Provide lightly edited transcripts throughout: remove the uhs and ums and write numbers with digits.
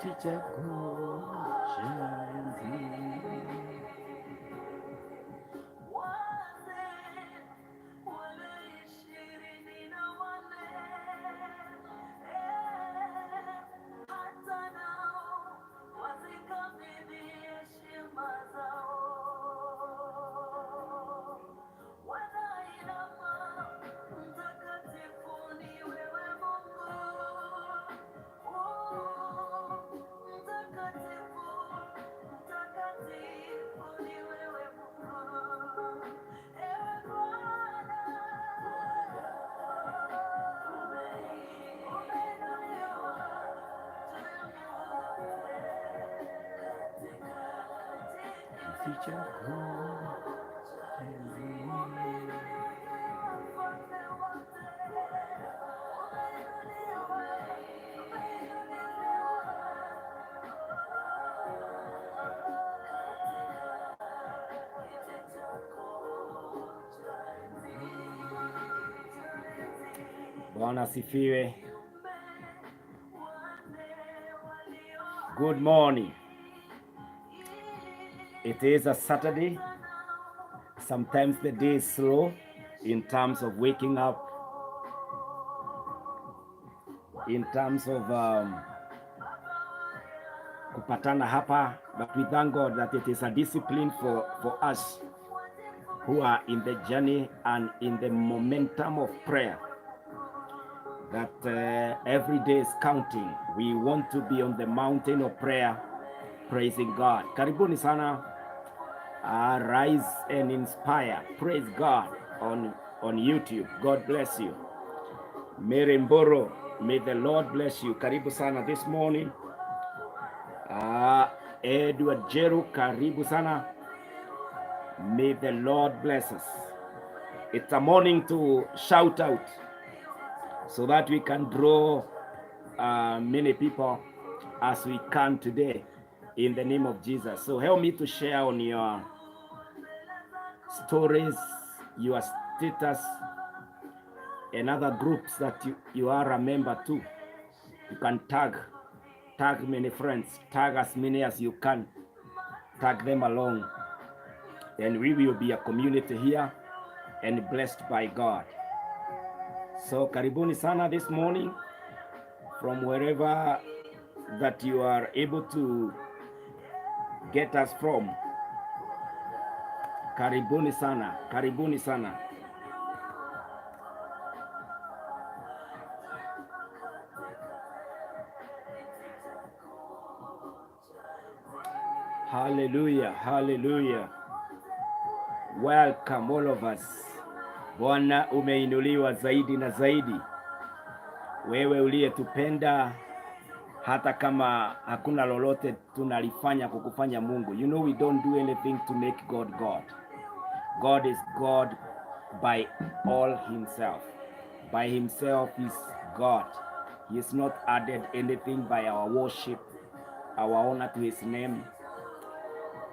Kiti chako cha enzi. Kiti chako cha enzi. Bwana asifiwe. Good morning. It is a Saturday. Sometimes the day is slow in terms of waking up, in terms of kupatana hapa, but we thank God that it is a discipline for us who are in the journey and in the momentum of prayer, that every day is counting. We want to be on the mountain of prayer, praising God. Karibuni sana. Rise and inspire. Praise God on YouTube. God bless you. Mary Mboro, may the Lord bless you. Karibu sana this morning. Edward Jeru, karibu sana. May the Lord bless us. It's a morning to shout out so that we can draw many people as we can today in the name of Jesus. So help me to share on your stories, your status, and other groups that you are a member to. You can tag many friends, tag as many as you can, tag them along, and we will be a community here and blessed by God. So karibuni sana this morning from wherever that you are able to get us from. Karibuni sana, karibuni sana. Hallelujah, hallelujah. Welcome all of us. Bwana umeinuliwa zaidi na zaidi. Wewe uliyetupenda hata kama hakuna lolote tunalifanya kukufanya Mungu. You know we don't do anything to make God God. God is God by all himself. By himself is God. He has not added anything by our worship, our honor to his name.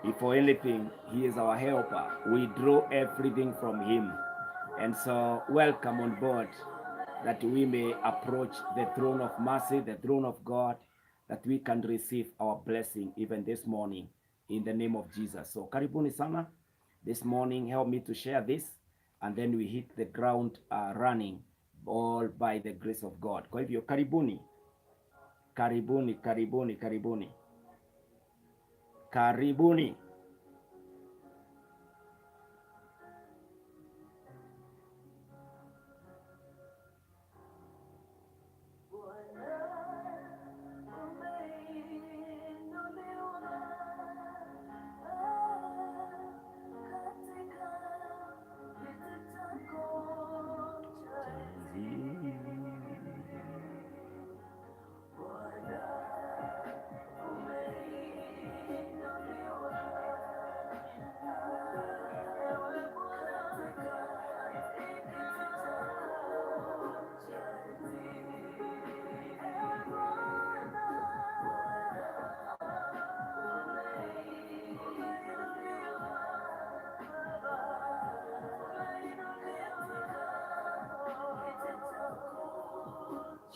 If for anything, he is our helper. We draw everything from him. And so welcome on board, that we may approach the throne of mercy, the throne of God, that we can receive our blessing even this morning in the name of Jesus. So karibuni sana this morning, help me to share this, and then we hit the ground running, all by the grace of God. Kwa hivyo karibuni, karibuni, karibuni, karibuni, karibuni.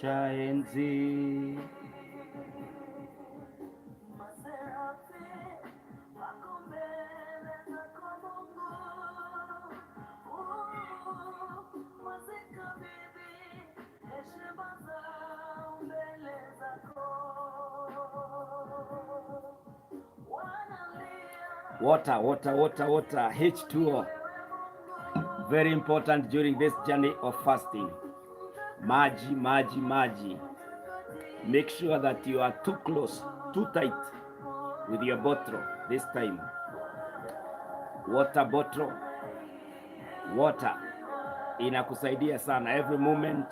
Cha enzi. Water, water, water, water, H2O. Very important during this journey of fasting. Maji, maji, maji. Make sure that you are too close, too tight with your bottle this time. Water bottle, water inakusaidia sana. Every moment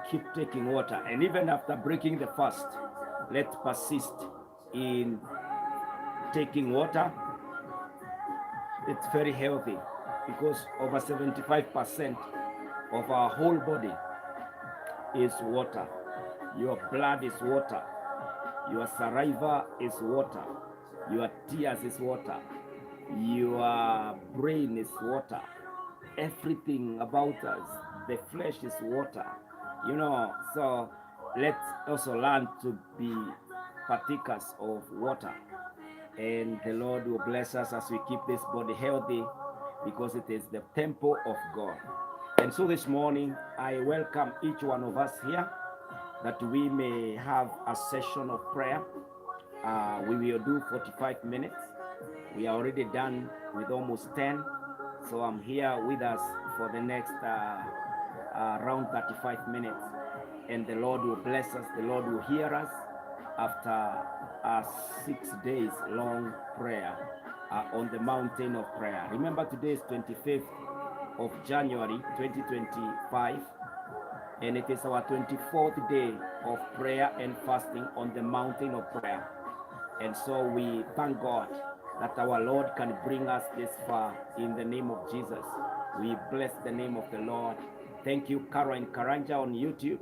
keep taking water, and even after breaking the fast, let's persist in taking water. It's very healthy because over 75% of our whole body is water. Your blood is water. Your saliva is water. Your tears is water. Your brain is water. Everything about us, the flesh is water. So let's also learn to be partakers of water. And the Lord will bless us as we keep this body healthy, because it is the temple of God. And so this morning, I welcome each one of us here that we may have a session of prayer. We will do 45 minutes. We are already done with almost 10. So I'm here with us for the next around 35 minutes. And the Lord will bless us. The Lord will hear us after a 6 days long prayer on the mountain of prayer. Remember, today is 25th of January 2025, and it is our 24th day of prayer and fasting on the mountain of prayer. And so we thank God that our Lord can bring us this far in the name of Jesus. We bless the name of the Lord. Thank you, Caroline Karanja on YouTube.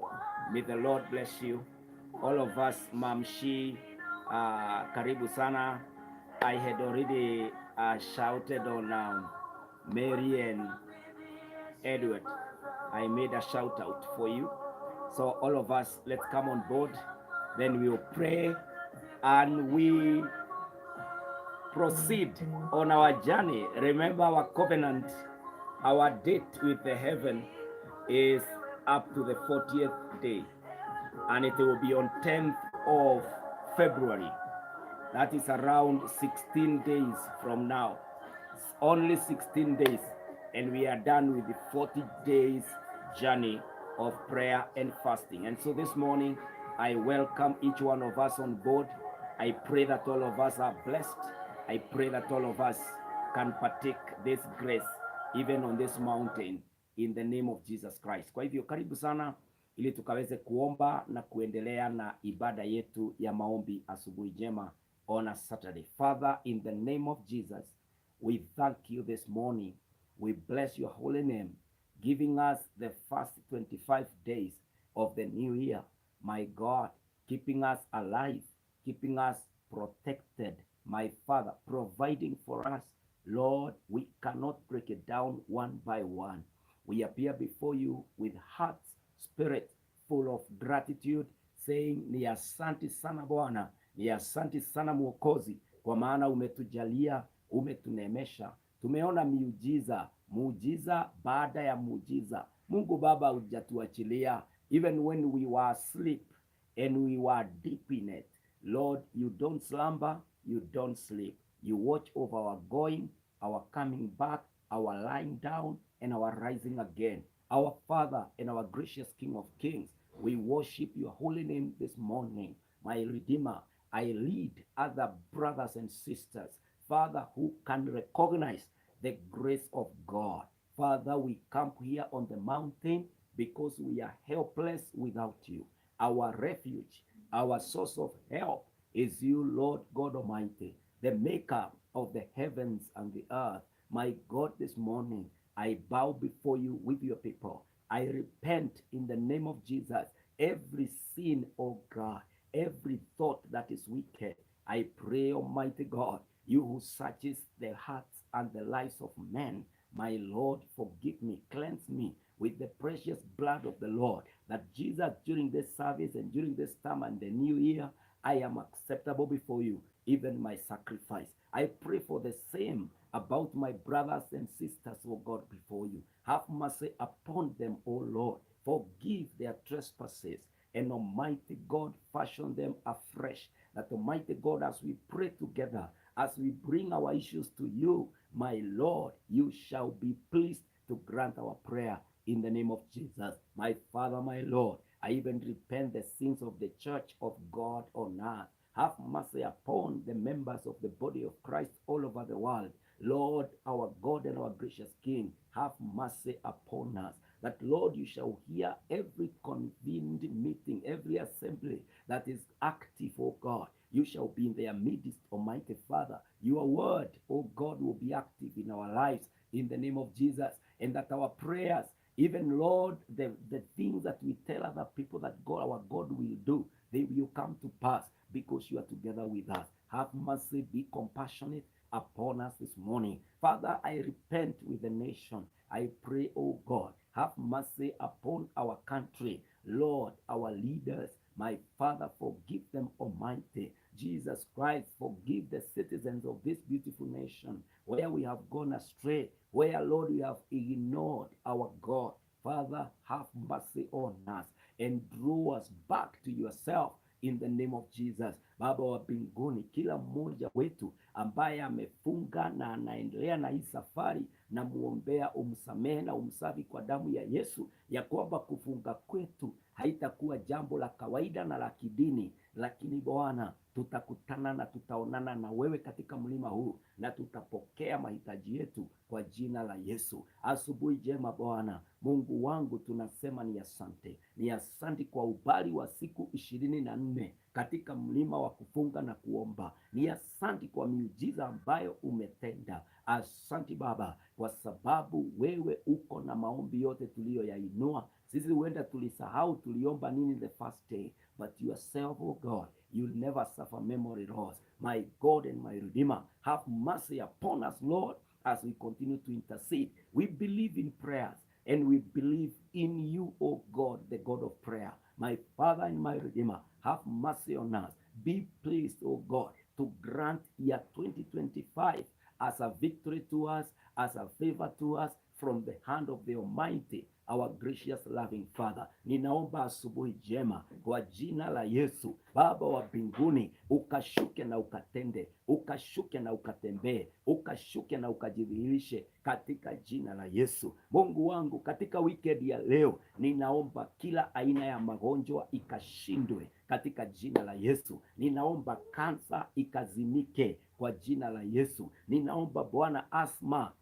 May the Lord bless you. All of us, Mamshi, karibu sana. I had already shouted on Mary and Edward. I made a shout out for you. So all of us, let's come on board. Then we'll pray and we proceed on our journey. Remember our covenant, our date with the heaven is up to the 40th day, and it will be on 10th of February. That is around 16 days from now. Only 16 days, and we are done with the 40 days journey of prayer and fasting. And so this morning, I welcome each one of us on board. I pray that all of us are blessed. I pray that all of us can partake this grace even on this mountain in the name of Jesus Christ. Kwa hivyo karibu sana ili tukaweze kuomba na kuendelea na ibada yetu ya maombi asubuhi njema on a Saturday. Father, in the name of Jesus, we thank you this morning. We bless your holy name, giving us the first 25 days of the new year. My God, keeping us alive, keeping us protected. My Father, providing for us. Lord, we cannot break it down one by one. We appear before you with hearts, spirit full of gratitude, saying ni asante sana Bwana, ni asante sana Mwokozi, kwa maana umetujalia, umetuneemesha. Tumeona miujiza, muujiza baada ya muujiza. Mungu Baba, hujatuachilia even when we were asleep and we were deep in it. Lord, you don't slumber, you don't sleep. You watch over our going, our coming back, our lying down, and our rising again. Our Father and our gracious King of Kings, we worship your holy name this morning. My Redeemer, I lead other brothers and sisters, Father, who can recognize the grace of God. Father, we come here on the mountain because we are helpless without you. Our refuge, our source of help is you, Lord God Almighty, the maker of the heavens and the earth. My God, this morning I bow before you with your people. I repent in the name of Jesus. Every sin, oh God, every thought that is wicked, I pray, Almighty God, you who searches the hearts and the lives of men, my Lord, forgive me, cleanse me with the precious blood of the Lord. That Jesus, during this service and during this time and the new year, I am acceptable before you, even my sacrifice. I pray for the same about my brothers and sisters, O God, before you. Have mercy upon them, O Lord. Forgive their trespasses, and Almighty God, fashion them afresh. That Almighty God, as we pray together, as we bring our issues to you, my Lord, you shall be pleased to grant our prayer in the name of Jesus. My Father, my Lord, I even repent the sins of the church of God on earth. Have mercy upon the members of the body of Christ all over the world. Lord, our God and our gracious King, have mercy upon us. That, Lord, you shall hear every convened meeting, every assembly that is active, O God. You shall be in their midst, Almighty Father. Your word, O God, will be active in our lives in the name of Jesus, and that our prayers, even Lord, the things that we tell other people that God, our God will do, they will come to pass because you are together with us. Have mercy, be compassionate upon us this morning. Father, I repent with the nation. I pray, oh God, have mercy upon our country. Lord, our leaders, my Father, forgive them, Almighty. Jesus Christ, forgive the citizens of this beautiful nation where we have gone astray, where, Lord, we have ignored our God. Father, have mercy on us and draw us back to yourself in the name of Jesus. Baba wa mbinguni, kila mmoja wetu ambaye amefunga na anaendelea na hii safari, namuombea umsamehe na umsafi kwa damu ya Yesu, ya kwamba kufunga kwetu haitakuwa jambo la kawaida na la kidini, lakini Bwana tutakutana na tutaonana na wewe katika mlima huu na tutapokea mahitaji yetu kwa jina la Yesu. Asubuhi njema Bwana Mungu wangu, tunasema ni asante, ni asante kwa ubali wa siku 24 katika mlima wa kufunga na kuomba. Ni asante kwa miujiza ambayo umetenda. Asante Baba, kwa sababu wewe uko na maombi yote tuliyoyainua. Sisi huenda tulisahau tuliomba nini the first day, but yourself, oh God, you'll never suffer memory loss. My God and my Redeemer, have mercy upon us, Lord, as we continue to intercede. We believe in prayers and we believe in you, O God, the God of prayer. My Father and my Redeemer, have mercy on us. Be pleased, O God, to grant year 2025 as a victory to us, as a favor to us from the hand of the Almighty, our gracious loving Father. Ninaomba asubuhi njema kwa jina la Yesu, Baba wa mbinguni, ukashuke na ukatende, ukashuke na ukatembee, ukashuke na ukajidhihirishe katika jina la Yesu. Mungu wangu, katika weekend ya leo, ninaomba kila aina ya magonjwa ikashindwe katika jina la Yesu. Ninaomba kansa ikazimike kwa jina la Yesu. Ninaomba Bwana asma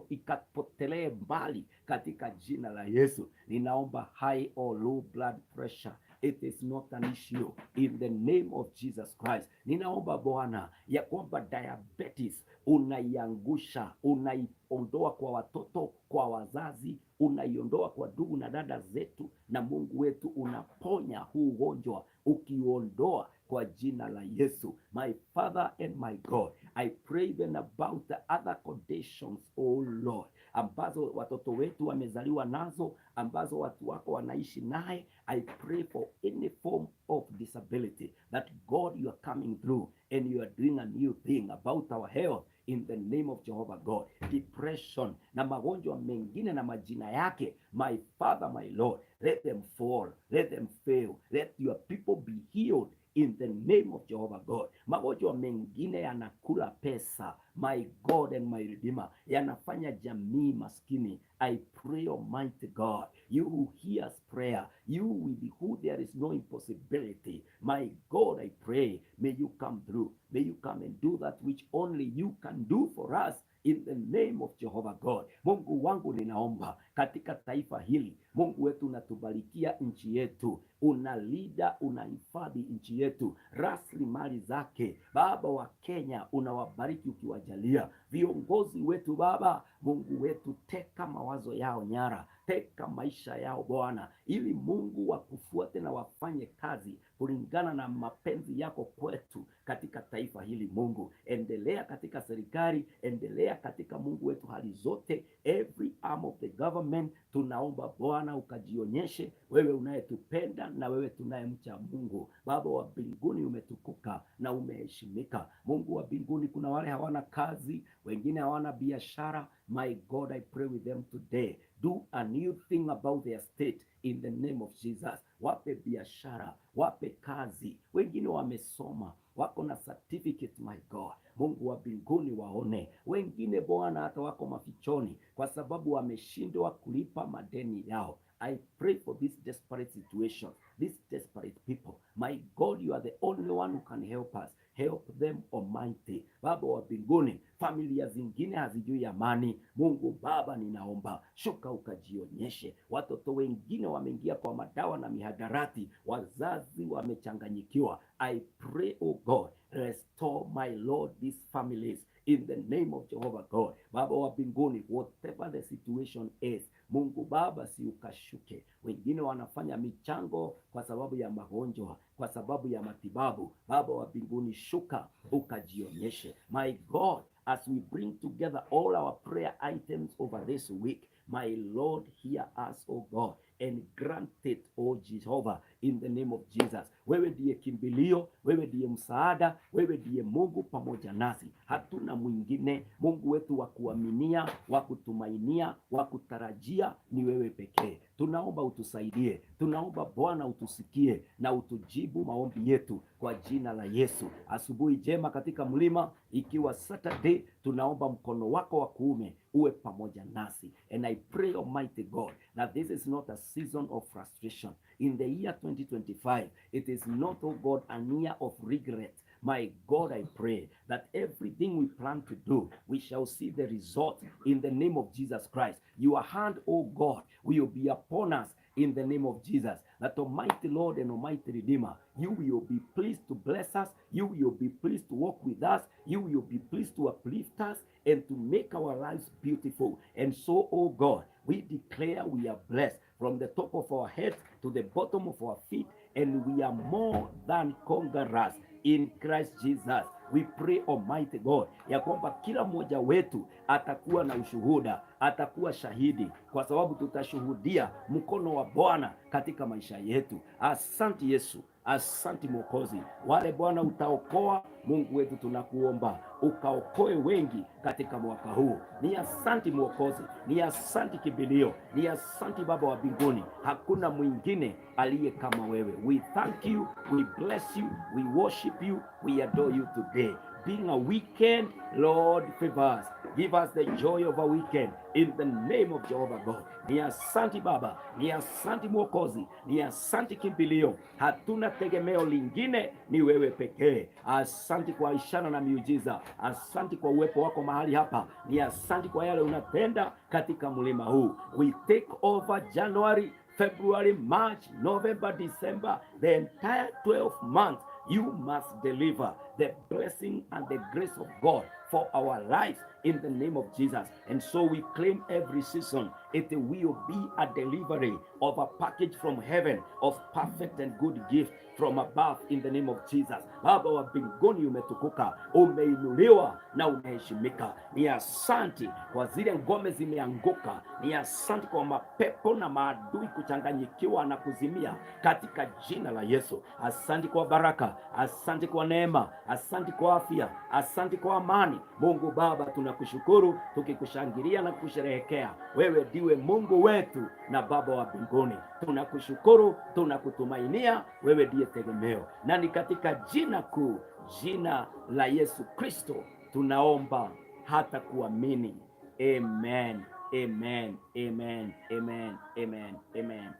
ikapotelee mbali katika jina la Yesu. Ninaomba high or low blood pressure, it is not an issue in the name of Jesus Christ. Ninaomba Bwana ya kwamba diabetes unaiangusha, unaiondoa kwa watoto, kwa wazazi, unaiondoa kwa ndugu na dada zetu, na Mungu wetu unaponya huu ugonjwa ukiondoa kwa jina la Yesu. My Father and my God, I pray then about the other conditions, oh Lord, ambazo watoto wetu wamezaliwa nazo, ambazo watu wako wanaishi naye. I pray for any form of disability that God, you are coming through and you are doing a new thing about our health in the name of Jehovah God. Depression na magonjwa mengine na majina yake, my Father, my Lord, let them fall, let them fail, let your people be healed in the name of Jehovah God. Magonjwa mengine yanakula pesa, my God and my Redeemer, yanafanya jamii maskini. I pray, Almighty God, you who hears prayer, you with who there is no impossibility. My God, I pray, may you come through. May you come and do that which only you can do for us in the name of Jehovah God. Mungu wangu, ninaomba katika taifa hili, Mungu wetu, unatubarikia nchi yetu, unalinda, unahifadhi nchi yetu, rasilimali zake. Baba wa Kenya, unawabariki ukiwajalia viongozi wetu. Baba Mungu wetu, teka mawazo yao nyara, teka maisha yao Bwana, ili Mungu wakufuate na wafanye kazi kulingana na mapenzi yako kwetu katika taifa hili. Mungu, endelea katika serikali, endelea katika Mungu wetu hali zote, every arm of the government. Tunaomba Bwana ukajionyeshe, wewe unayetupenda na wewe tunayemcha Mungu. Baba wa mbinguni, umetukuka na umehesabiwa haki katika jina la Yesu. unaheshimika. Mungu wa mbinguni, kuna wale hawana kazi, wengine hawana biashara. My God, I pray with them today. Do a new thing about their state in the name of Jesus. Wape biashara, wape kazi. Wengine wamesoma, wako na certificate, my God. Mungu wa mbinguni waone. Wengine Bwana hata wako mafichoni kwa sababu wameshindwa kulipa madeni yao. I pray for this desperate situation, these desperate people. My God, you are the only one who can help us. Help them, Almighty. Baba wa mbinguni, familia zingine hazijui amani. Mungu Baba, ninaomba shuka ukajionyeshe. Watoto wengine wameingia kwa madawa na mihadarati, wazazi wamechanganyikiwa. I pray, oh God, restore, my Lord, these families in the name of Jehovah God. Baba wa mbinguni, whatever the situation is, Mungu Baba, si ukashuke. Wengine wanafanya michango kwa sababu ya magonjwa, kwa sababu ya matibabu. Baba wa mbinguni, shuka ukajionyeshe. My God, as we bring together all our prayer items over this week, my Lord, hear us, O God, and grant it, O Jehovah, in the name of Jesus. Wewe ndiye kimbilio, wewe ndiye msaada, wewe ndiye Mungu pamoja nasi, hatuna mwingine. Mungu wetu wa kuaminia, wa kutumainia, wa kutarajia ni wewe pekee. Tunaomba utusaidie, tunaomba Bwana utusikie na utujibu maombi yetu kwa jina la Yesu. Asubuhi njema katika mlima, ikiwa Saturday, tunaomba mkono wako wa kuume uwe pamoja nasi. And I pray, Almighty God, that this is not a season of frustration. In the year 2025, it is not, oh God, a year of regret. My God, I pray that everything we plan to do, we shall see the result in the name of Jesus Christ. Your hand, oh God, will be upon us in the name of Jesus. That Almighty Lord and Almighty Redeemer, you will be pleased to bless us, you will be pleased to walk with us, you will be pleased to uplift us and to make our lives beautiful. And so, oh God, we declare we are blessed from the top of our heads to the bottom of our feet, and we are more than conquerors in Christ Jesus. We pray, Almighty God, ya kwamba kila mmoja wetu atakuwa na ushuhuda, atakuwa shahidi, kwa sababu tutashuhudia mkono wa Bwana katika maisha yetu. Asante Yesu, asante Mwokozi. Wale Bwana utaokoa, Mungu wetu tunakuomba ukaokoe wengi katika mwaka huu. Ni asante Mwokozi, ni asante kimbilio, ni asante Baba wa mbinguni, hakuna mwingine aliye kama wewe. We thank you, we bless you, we worship you, we adore you today. Being a weekend, Lord, favor us. Give us the joy of a weekend in the name of Jehovah God. Ni asante Baba, ni asante Mwokozi, ni asante kimbilio. Hatuna tegemeo lingine, ni wewe pekee. Asante kwa ishara na miujiza, asante kwa uwepo wako mahali hapa, ni asante kwa yale unatenda katika mlima huu. We take over January, February, March, November, December, the entire 12 months. You must deliver the blessing and the grace of God for our lives in the name of Jesus. And so we claim every season it will be a delivery of a package from heaven of perfect and good gift from above in the name of Jesus. Baba wa mbinguni, umetukuka, umeinuliwa na unaheshimika. Ni asante kwa zile ngome zimeanguka, ni asante kwa mapepo na maadui kuchanganyikiwa na kuzimia katika jina la Yesu. Asante kwa baraka, asante kwa neema, asante kwa afya, asante kwa amani. Mungu Baba, tunakushukuru tukikushangilia na kusherehekea. Wewe ndiwe Mungu wetu na Baba wa mbinguni. Tunakushukuru, tunakutumainia, wewe ndiye tegemeo, na ni katika jina kuu, jina la Yesu Kristo tunaomba hata kuamini. Amen, amen, amen, amen, amen, amen.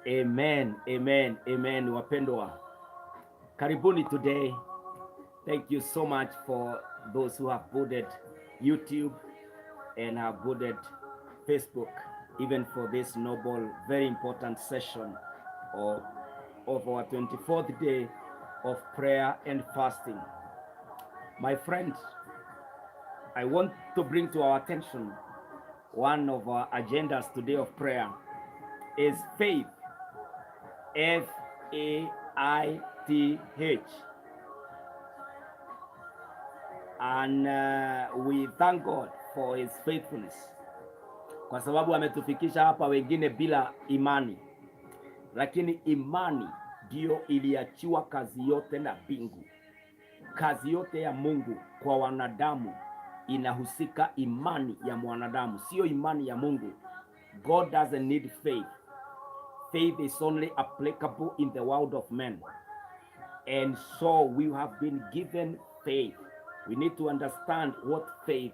Amen, amen, amen. Wapendwa, karibuni today. Thank you so much for those who have boarded YouTube and have boarded Facebook, even for this noble, very important session of our 24th day of prayer and fasting. My friend, I want to bring to our attention one of our agendas today of prayer is faith. F A I T H. And we thank God for his faithfulness, kwa sababu ametufikisha hapa, wengine bila imani, lakini imani ndiyo iliachiwa kazi yote na mbingu. Kazi yote ya Mungu kwa wanadamu inahusika imani ya mwanadamu, sio imani ya Mungu. God doesn't need faith. Faith is only applicable in the world of men. And so we have been given faith. We need to understand what faith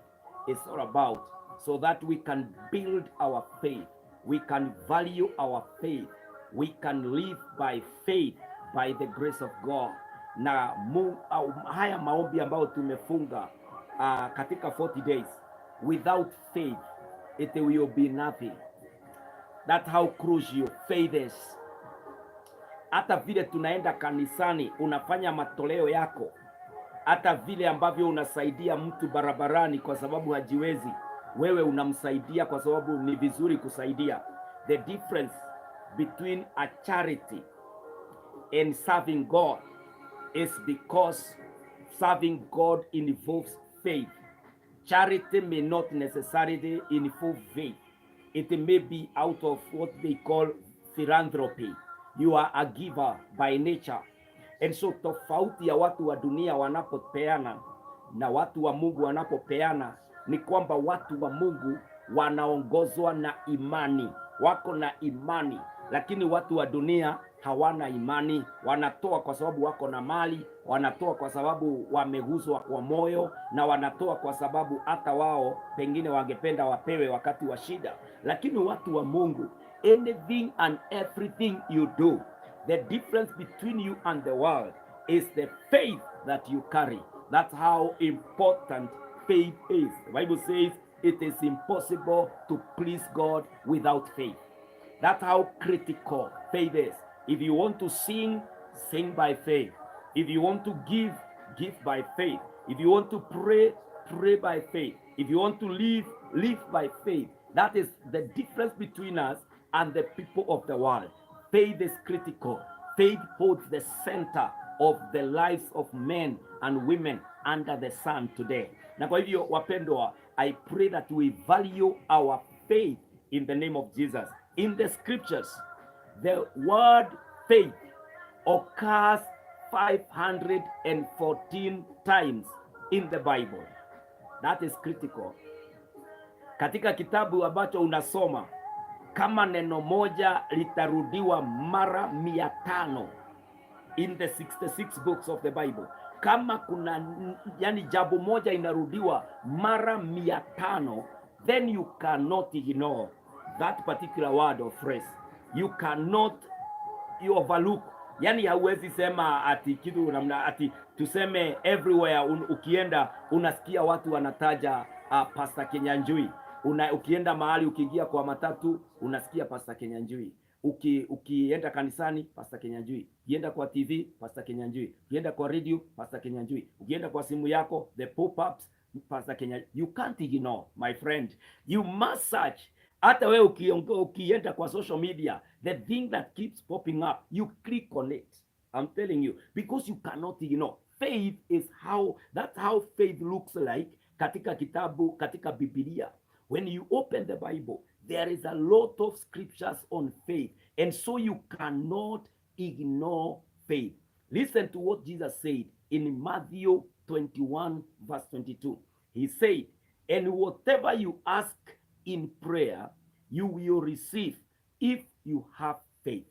is all about so that we can build our faith. We can value our faith. We can live by faith by the grace of God. Na haya maombi ambayo tumefunga katika 40 days, without faith it will be nothing. That's how crucial faith is. Hata vile tunaenda kanisani, unafanya matoleo yako, hata vile ambavyo unasaidia mtu barabarani kwa sababu hajiwezi, wewe unamsaidia kwa sababu ni vizuri kusaidia. The difference between a charity and serving God is because serving God involves faith. Charity may not necessarily involve faith. It may be out of what they call philanthropy. You are a giver by nature. And so tofauti ya watu wa dunia wanapopeana na watu wa Mungu wanapopeana ni kwamba watu wa Mungu wanaongozwa na imani, wako na imani, lakini watu wa dunia hawana imani. Wanatoa kwa sababu wako na mali, wanatoa kwa sababu wameguswa kwa moyo, na wanatoa kwa sababu hata wao pengine wangependa wapewe wakati wa shida. Lakini watu wa Mungu, anything and everything you do, the difference between you and the world is the faith that you carry. That's how important faith is. The Bible says it is impossible to please God without faith. That's how critical faith is. If you want to sing, sing by faith. If you want to give, give by faith. If you want to pray, pray by faith. If you want to live, live by faith. That is the difference between us and the people of the world. Faith is critical. Faith holds the center of the lives of men and women under the sun today. Na kwa hivyo wapendwa, I pray that we value our faith in the name of Jesus. In the scriptures, the word faith occurs 514 times in the Bible. That is critical. Katika kitabu ambacho unasoma, kama neno moja litarudiwa mara 500 in the 66 books of the Bible, kama kuna yani jambo moja inarudiwa mara 500, then you cannot ignore that particular word or phrase. You cannot you overlook. Yani hauwezi sema ati kitu namna ati tuseme everywhere ukienda unasikia watu wanataja Pastor Kinyanjui. Ukienda mahali, ukiingia kwa matatu, unasikia Pastor Kinyanjui. Ukienda kanisani, Pastor Kinyanjui. Ukienda kwa TV, Pastor Kinyanjui. Ukienda kwa radio, Pastor Kinyanjui. Ukienda kwa simu yako, the pop-ups, Pastor Kenya. You can't ignore, my friend. You must search. Hata wewe ukienda kwa social media, the thing that keeps popping up, you click on it. I'm telling you, because you cannot ignore. Faith is how, that's how faith looks like katika kitabu, katika Biblia. When you open the Bible, there is a lot of scriptures on faith. And so you cannot ignore faith. Listen to what Jesus said in Matthew 21, verse 22. He said, "And whatever you ask in prayer, you will receive if you have faith."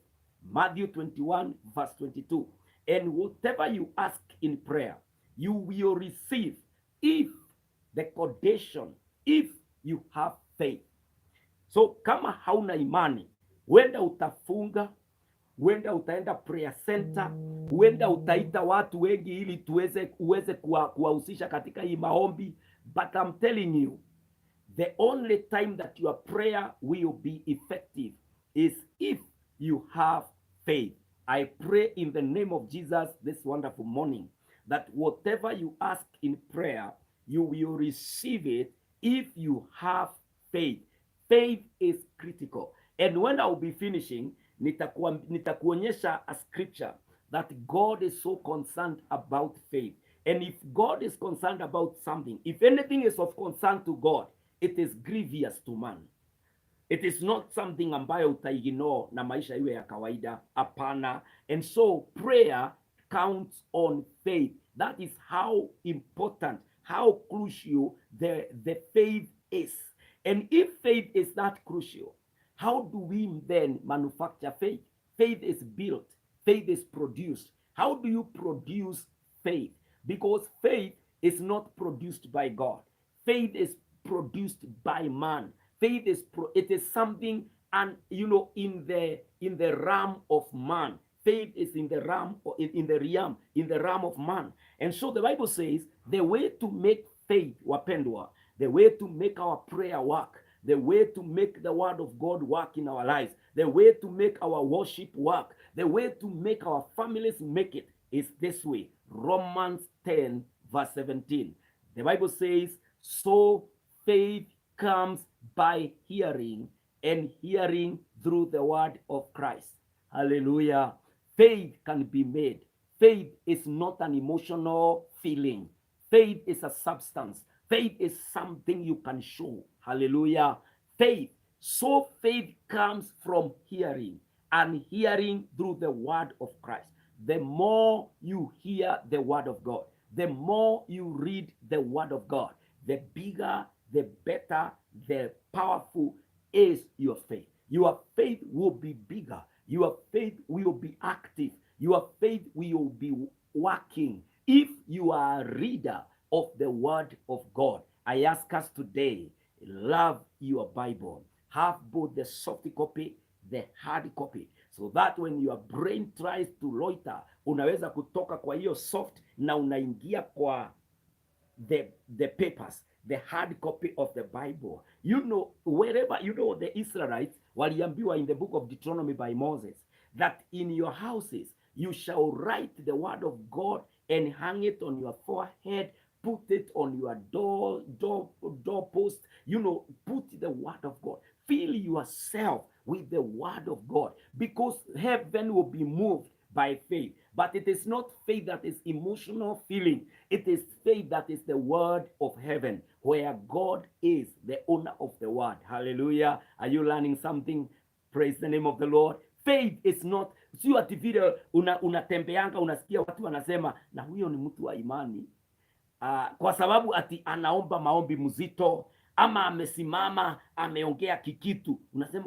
Matthew 21, verse 22. And whatever you ask in prayer, you will receive if the condition, if you have faith. So kama hauna imani, huenda utafunga, huenda utaenda prayer center, huenda utaita watu wengi ili tuweze uweze kuwahusisha katika hii maombi, but I'm telling you, the only time that your prayer will be effective is if you have faith. I pray in the name of Jesus this wonderful morning that whatever you ask in prayer, you will receive it if you have faith. Faith is critical. And when I will be finishing, nitakuonyesha a scripture that God is so concerned about faith. And if God is concerned about something, if anything is of concern to God, it is grievous to man. It is not something ambayo utaignore na maisha iwe ya kawaida. Hapana. And so prayer counts on faith. That is how important, how crucial the faith is. And if faith is that crucial, how do we then manufacture faith? Faith is built, faith is produced. How do you produce faith? Because faith is not produced by God. Faith is produced by man. Faith is it is something, and in the realm of man. Faith is in the realm or in the realm of man. And so the Bible says the way to make faith, wapendwa, the way to make our prayer work, the way to make the word of God work in our lives, the way to make our worship work, the way to make our families make it is this way. Romans 10 verse 17. The Bible says, "So faith comes by hearing, and hearing through the word of Christ." Hallelujah. Faith can be made. Faith is not an emotional feeling. Faith is a substance. Faith is something you can show. Hallelujah. Faith. So faith comes from hearing, and hearing through the word of Christ. The more you hear the word of God, the more you read the word of God, the bigger, the better, the powerful is your faith. Your faith will be bigger. Your faith will be active. Your faith will be working if you are a reader of the word of God. I ask us today, love your Bible. Have both the soft copy, the hard copy, so that when your brain tries to loiter, unaweza kutoka kwa hiyo soft na unaingia kwa the papers, the hard copy of the Bible. Wherever, the Israelites waliambiwa in the book of Deuteronomy by Moses that in your houses you shall write the word of God and hang it on your forehead, put it on your doorpost, put the word of God. Fill yourself with the word of God, because heaven will be moved by faith. But it is not faith that is emotional feeling. It is faith that is the word of heaven, where God is the owner of the word. Hallelujah. Are you learning something? Praise the name of the Lord. Faith is not, sio ati vile unatembeanga unasikia watu wanasema na huyo ni mtu wa imani, kwa sababu ati anaomba maombi mzito ama amesimama ameongea kikitu, unasema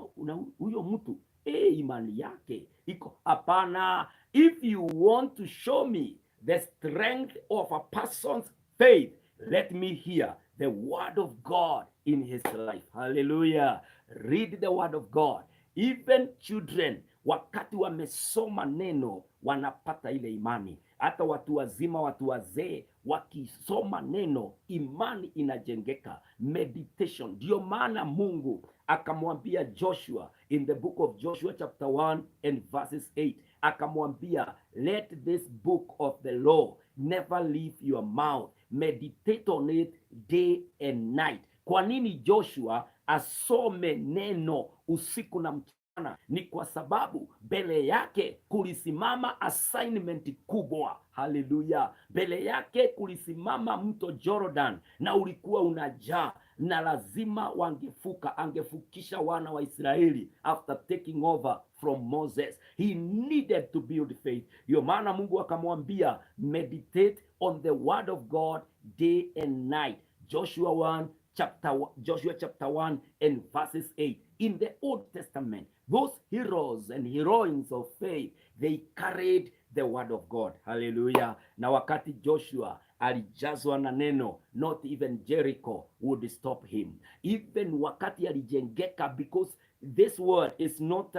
huyo mtu imani yake iko. Hapana. If you want to show me the strength of a person's faith, let me hear the word of God in his life. Hallelujah. Read the word of God. Even children, wakati wamesoma neno, wanapata ile imani. Hata watu wazima, watu wazee wakisoma neno, imani inajengeka. Meditation. Ndio maana Mungu akamwambia Joshua in the book of Joshua chapter 1 and verses 8, akamwambia, "Let this book of the law never leave your mouth, meditate on it day and night." Kwa nini Joshua asome neno usiku na mchana? Ni kwa sababu mbele yake kulisimama assignment kubwa. Haleluya! Mbele yake kulisimama mto Jordan na ulikuwa unajaa na lazima wangevuka, angevukisha wana wa Israeli after taking over from Moses. He needed to build faith. Ndio maana Mungu akamwambia, "Meditate on the word of God day and night." Joshua chapter 1 and verses 8. In the Old Testament, those heroes and heroines of faith, they carried the word of God. Hallelujah. Na wakati Joshua alijazwa na neno, not even Jericho would stop him. Even wakati alijengeka, because this word is not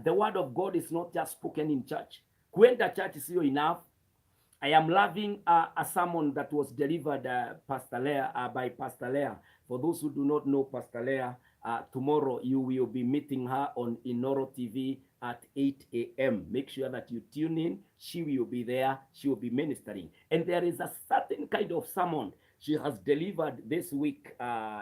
the word of God is not just spoken in church. Kwenda church sio enough. I am loving a sermon that was delivered Pastor Leah, by Pastor Leah. For those who do not know Pastor Leah, tomorrow you will be meeting her on Inoro TV at 8 a.m. Make sure that you tune in. She will be there. She will be ministering. And there is a certain kind of sermon she has delivered this week,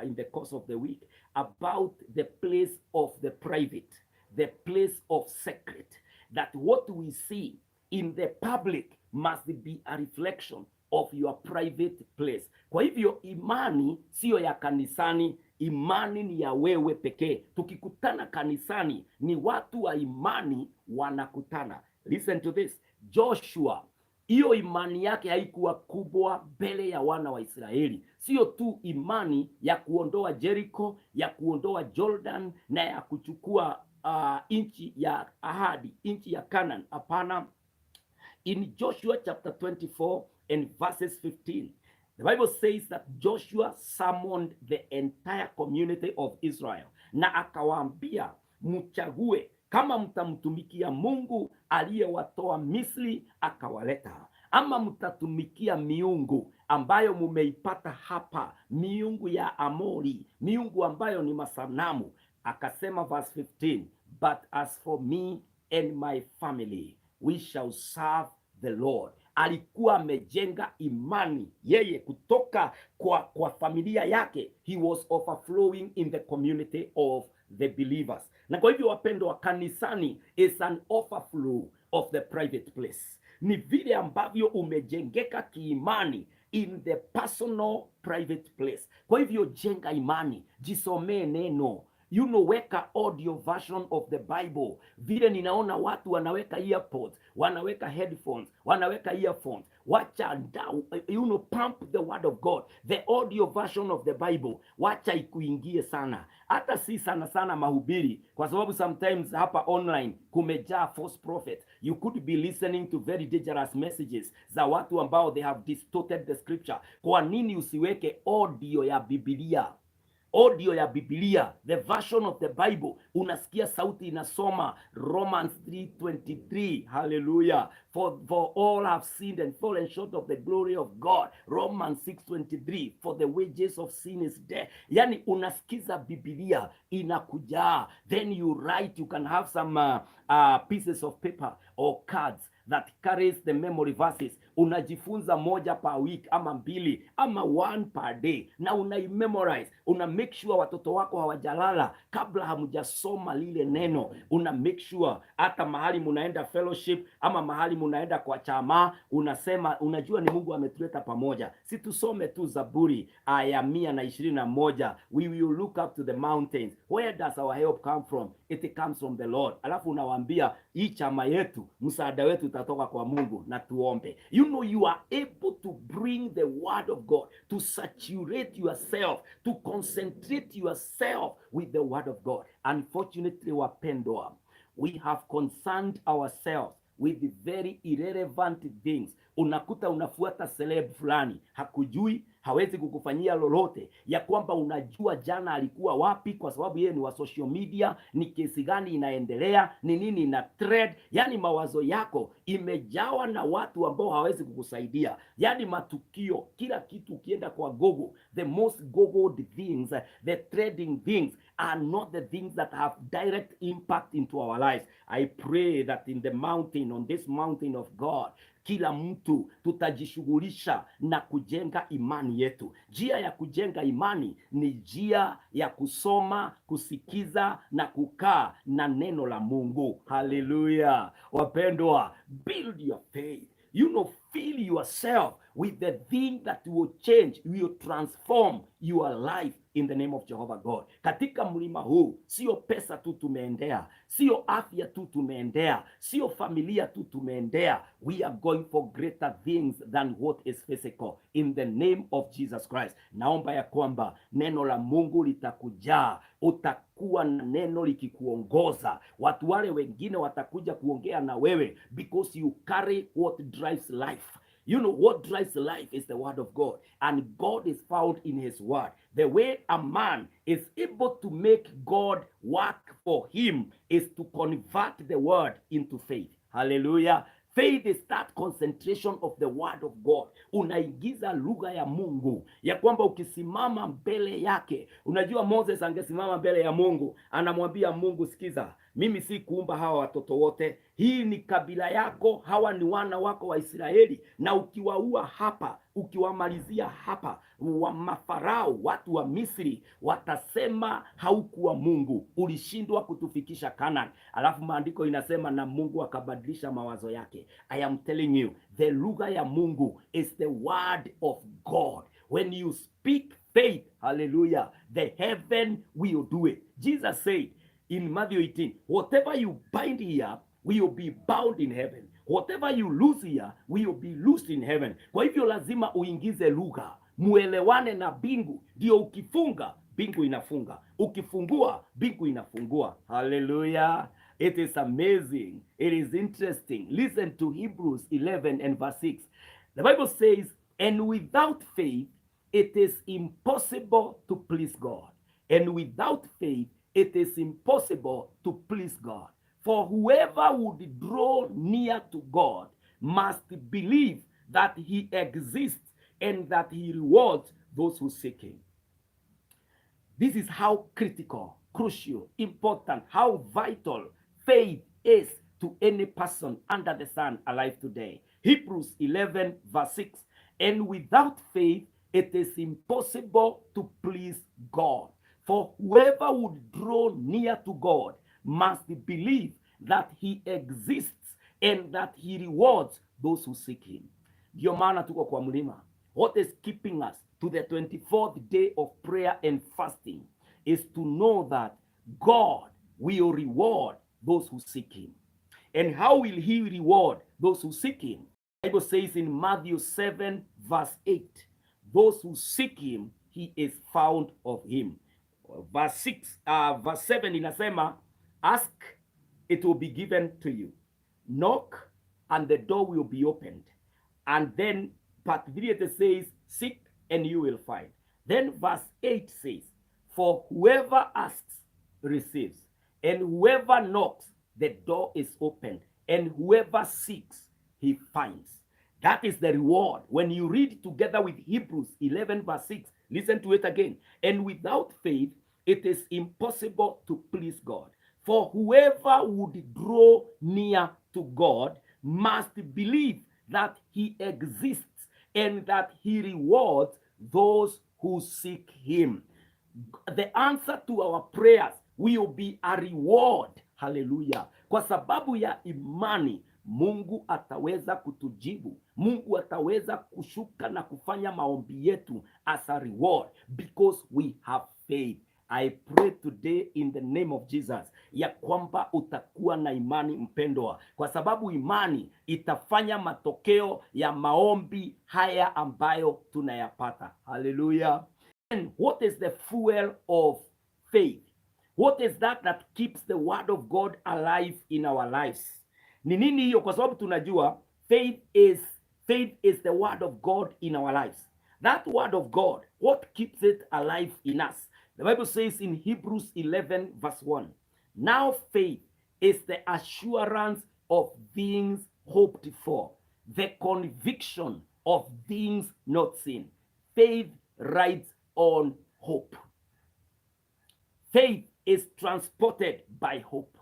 in the course of the week, about the place of the private, the place of secret, that what we see in the public must be a reflection of your private place. Kwa hivyo imani siyo ya kanisani, imani ni ya wewe pekee. Tukikutana kanisani, ni watu wa imani wanakutana. Listen to this. Joshua, hiyo imani yake haikuwa kubwa mbele ya wana wa Israeli. Sio tu imani ya kuondoa Jericho, ya kuondoa Jordan na ya kuchukua nchi ya ahadi, nchi ya Canaan. Hapana. In Joshua chapter 24 and verses 15, the Bible says that Joshua summoned the entire community of Israel na akawaambia, mchague kama mtamtumikia Mungu aliyewatoa Misri akawaleta, ama mtatumikia miungu ambayo mumeipata hapa, miungu ya Amori, miungu ambayo ni masanamu. Akasema verse 15, "But as for me and my family, we shall serve the Lord." Alikuwa amejenga imani yeye kutoka kwa familia yake, he was overflowing in the community of the believers. Na kwa hivyo, wapendwa, kanisani is an overflow of the private place. Ni vile ambavyo umejengeka kiimani in the personal private place. Kwa hivyo jenga imani, jisomee neno, weka audio version of the Bible. Vile ninaona watu wanaweka earpods, wanaweka headphones, wanaweka earphones. Wacha pump the word of God, the audio version of the Bible, wacha ikuingie sana, hata si sana sana mahubiri, kwa sababu sometimes hapa online kumejaa false prophet. You could be listening to very dangerous messages za watu ambao they have distorted the scripture. Kwa nini usiweke audio ya Biblia? Audio ya Biblia, the version of the Bible, unasikia sauti inasoma Romans 3:23. Hallelujah. For all have sinned and fallen short of the glory of God. Romans 6:23, for the wages of sin is death. Yani unasikiza Biblia inakujaa, then you write, you can have some pieces of paper or cards that carries the memory verses. Unajifunza moja per week ama mbili ama one per day, na unaimemorize. Una make sure watoto wako hawajalala kabla hamjasoma lile neno. Una make sure hata mahali munaenda fellowship ama mahali munaenda kwa chama, unasema, unajua ni Mungu ametuleta pamoja, si tusome tu Zaburi aya 121, "We will look up to the mountains. Where does our help come from? It comes from the Lord." Alafu unawaambia, hii chama yetu, msaada wetu utatoka kwa Mungu na tuombe. You are able to bring the word of God to saturate yourself, to concentrate yourself with the word of God. Unfortunately, wapendwa, we have concerned ourselves with the very irrelevant things. Unakuta unafuata celeb fulani, hakujui, hawezi kukufanyia lolote, ya kwamba unajua jana alikuwa wapi, kwa sababu yeye ni wa social media, ni kesi gani inaendelea, ni nini ina trend. Yani mawazo yako imejawa na watu ambao hawezi kukusaidia, yani matukio, kila kitu. Ukienda kwa Google, the most googled things, the trending things are not the things that have direct impact into our lives. I pray that in the mountain, on this mountain of God, kila mtu tutajishughulisha na kujenga imani yetu. Njia ya kujenga imani ni njia ya kusoma, kusikiza na kukaa na neno la Mungu. Haleluya, wapendwa, build your faith. Fill yourself with the thing that will change, will transform your life in the name of Jehovah God. Katika mlima huu sio pesa tu tumeendea, sio afya tu tumeendea, sio familia tu tumeendea. We are going for greater things than what is physical in the name of Jesus Christ. Naomba ya kwamba neno la Mungu litakujaa, utakuwa na neno likikuongoza. Watu wale wengine watakuja kuongea na wewe because you carry what drives life. What drives life is the word of God, and God is found in his word. The way a man is able to make God work for him is to convert the word into faith. Hallelujah. Faith is that concentration of the word of God. Unaingiza lugha ya Mungu ya kwamba ukisimama mbele yake, unajua Moses angesimama mbele ya Mungu, anamwambia Mungu, sikiza, Mimi si kuumba hawa watoto wote. Hii ni kabila yako, hawa ni wana wako wa Israeli, na ukiwaua hapa, ukiwamalizia hapa, wa mafarao, watu wa Misri watasema haukuwa Mungu, ulishindwa kutufikisha Canaan. Alafu maandiko inasema na Mungu akabadilisha mawazo yake. I am telling you, the lugha ya Mungu is the word of God. When you speak faith, hallelujah, the heaven will do it. Jesus said in Matthew 18, "Whatever you bind here will be bound in heaven. Whatever you loose here will be loosed in heaven." Kwa hivyo lazima uingize lugha, muelewane na mbingu, ndio ukifunga mbingu inafunga, ukifungua mbingu inafungua. Hallelujah. It is amazing. It is interesting. Listen to Hebrews 11 and verse 6. The Bible says, "And without faith, it is impossible to please God." And without faith, it is impossible to please God. For whoever would draw near to God must believe that he exists and that he rewards those who seek him. This is how critical, crucial, important, how vital faith is to any person under the sun alive today. Hebrews 11, verse 6. And without faith, it is impossible to please God. For whoever would draw near to God must believe that he exists and that he rewards those who seek him. Ndio maana tuko kwa mlima. What is keeping us to the 24th day of prayer and fasting is to know that God will reward those who seek him. And how will he reward those who seek him? The Bible says in Matthew 7, verse 8, those who seek him, he is found of him. Verse 6, verse 7 inasema, "Ask, it will be given to you. Knock, and the door will be opened." And then part 3, it says, "Seek, and you will find." Then verse 8 says, "For whoever asks receives, and whoever knocks, the door is opened, and whoever seeks, he finds." That is the reward. When you read together with Hebrews 11, verse 6, listen to it again. And without faith, it is impossible to please God. For whoever would draw near to God must believe that he exists and that he rewards those who seek him. The answer to our prayers will be a reward. Hallelujah. Kwa sababu ya imani, Mungu ataweza kutujibu. Mungu ataweza kushuka na kufanya maombi yetu as a reward because we have faith. I pray today in the name of Jesus ya kwamba utakuwa na imani, mpendwa, kwa sababu imani itafanya matokeo ya maombi haya ambayo tunayapata. Hallelujah. And what is the fuel of faith? What is that that keeps the word of God alive in our lives? Ni nini hiyo? Kwa sababu tunajua faith is the word of God in our lives. That word of God, what keeps it alive in us? The Bible says in Hebrews 11 verse 1, "Now faith is the assurance of things hoped for, the conviction of things not seen." Faith rides on hope. Faith is transported by hope.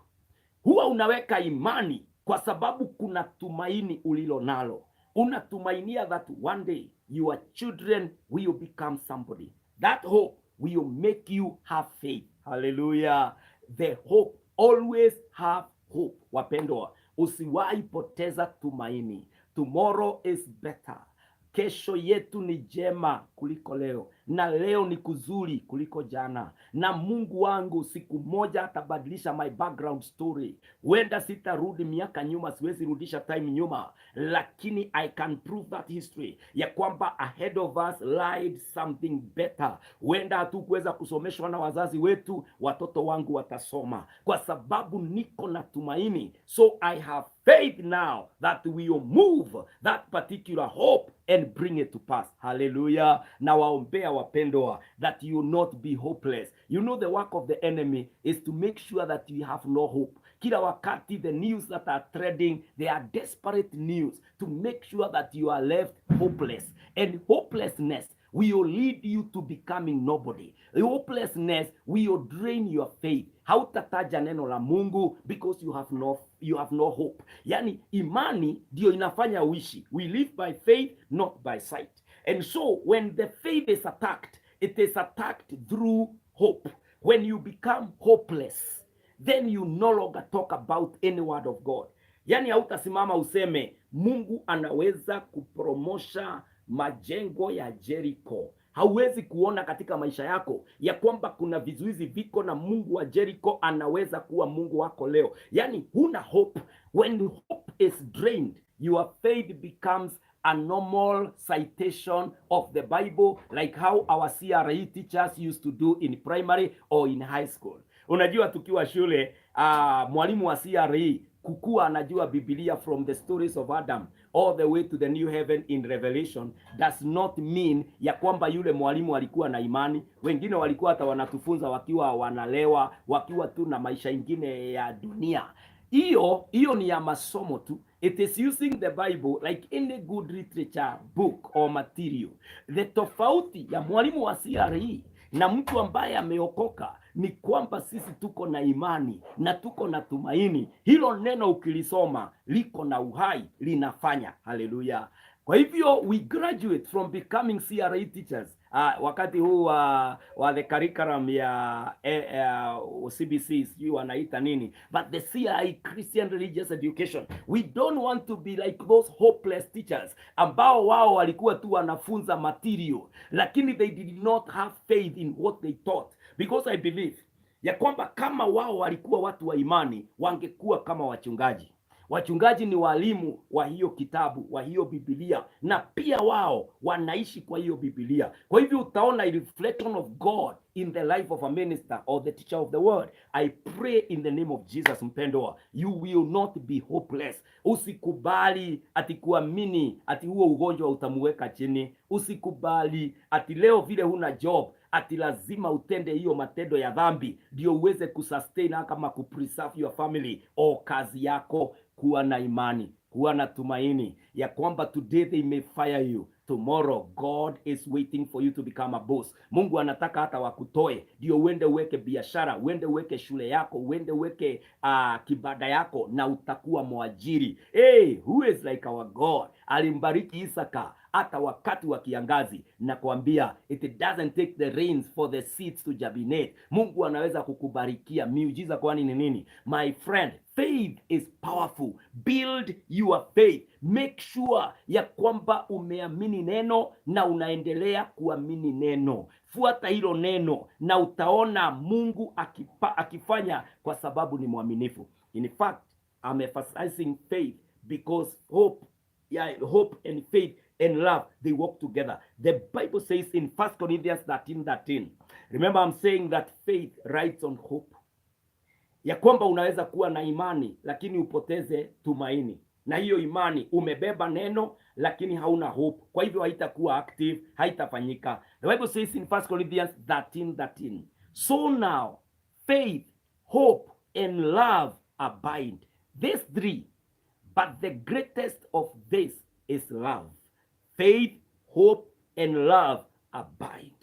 Huwa unaweka imani kwa sababu kuna tumaini ulilo nalo. Unatumainia that one day your children will become somebody. That hope will make you have faith. Hallelujah. The hope, always have hope. Wapendwa, usiwahi poteza tumaini. Tomorrow is better. Kesho yetu ni jema kuliko leo, na leo ni kuzuri kuliko jana. Na Mungu wangu siku moja atabadilisha my background story. Huenda sitarudi miaka nyuma, siwezi rudisha time nyuma, lakini I can prove that history ya kwamba ahead of us lied something better. Huenda hatukuweza kusomeshwa na wazazi wetu, watoto wangu watasoma kwa sababu niko na tumaini. So I have faith now that we will move that particular hope and bring it to pass. Hallelujah. Na waombea, wapendwa, that you not be hopeless. You know the work of the enemy is to make sure that you have no hope. Kila wakati the news that are trending, they are desperate news to make sure that you are left hopeless. And hopelessness will lead you to becoming nobody. Hopelessness will drain your faith. Hautataja neno la Mungu because you have no hope. Yani imani ndio inafanya uishi. We live by faith, not by sight. And so when the faith is attacked, it is attacked through hope. When you become hopeless, then you no longer talk about any word of God. Yani hautasimama useme Mungu anaweza kupromosha majengo ya Jericho. Hauwezi kuona katika maisha yako ya kwamba kuna vizuizi viko na Mungu wa Jericho anaweza kuwa Mungu wako leo. Yani huna hope. When hope is drained, your faith becomes a normal citation of the Bible, like how our CRE teachers used to do in primary or in high school. Unajua tukiwa shule, mwalimu wa CRE kukuwa anajua Biblia from the stories of Adam all the way to the new heaven in Revelation does not mean ya kwamba yule mwalimu alikuwa na imani. Wengine walikuwa hata wanatufunza wakiwa wanalewa, wakiwa tu na maisha ingine ya dunia. Hiyo hiyo ni ya masomo tu. It is using the Bible like any good literature book or material. The tofauti ya mwalimu wa CRE na mtu ambaye ameokoka ni kwamba sisi tuko na imani na tuko na tumaini. Hilo neno ukilisoma liko na uhai, linafanya. Haleluya! Kwa hivyo we graduate from becoming CRE teachers, wakati huu wa the curriculum ya CBC, sijui wanaita nini, but the CRE, Christian Religious Education, we don't want to be like those hopeless teachers ambao wao walikuwa tu wanafunza material, lakini they did not have faith in what they taught, because I believe ya kwamba kama wao walikuwa watu wa imani, wangekuwa kama wachungaji. Wachungaji ni walimu wa hiyo kitabu, wa hiyo Biblia, na pia wao wanaishi kwa hiyo Biblia. Kwa hivyo utaona a reflection of God in the life of a minister or the teacher of the word. I pray in the name of Jesus, mpendwa, you will not be hopeless. Usikubali ati kuamini ati huo ugonjwa utamuweka chini. Usikubali ati leo vile huna job, ati lazima utende hiyo matendo ya dhambi ndio uweze kusustain kama kupreserve your family or kazi yako. Kuwa na imani, kuwa na tumaini ya kwamba today they may fire you, tomorrow God is waiting for you to become a boss. Mungu anataka hata wakutoe ndio uende uweke biashara, uende uweke shule yako, uende uweke kibanda yako na utakuwa mwajiri. Hey, who is like our God? Alimbariki Isaka hata wakati wa kiangazi, na kuambia it doesn't take the rains for the seeds to germinate. Mungu anaweza kukubarikia miujiza. Kwani ni nini? My friend, faith is powerful. Build your faith. Make sure ya kwamba umeamini neno na unaendelea kuamini neno. Fuata hilo neno na utaona Mungu akifanya, kwa sababu ni mwaminifu. In fact, I'm emphasizing faith because hope, yeah, hope and faith and love, they work together. The Bible says in 1 Corinthians 13:13. Remember, I'm saying that faith rides on hope, ya kwamba unaweza kuwa na imani lakini upoteze tumaini, na hiyo imani umebeba neno lakini hauna hope, kwa hivyo haitakuwa active, haitafanyika. The Bible says in 1 Corinthians 13:13, "So now faith, hope and love abide, these three, but the greatest of this is love." Faith, hope and love abide.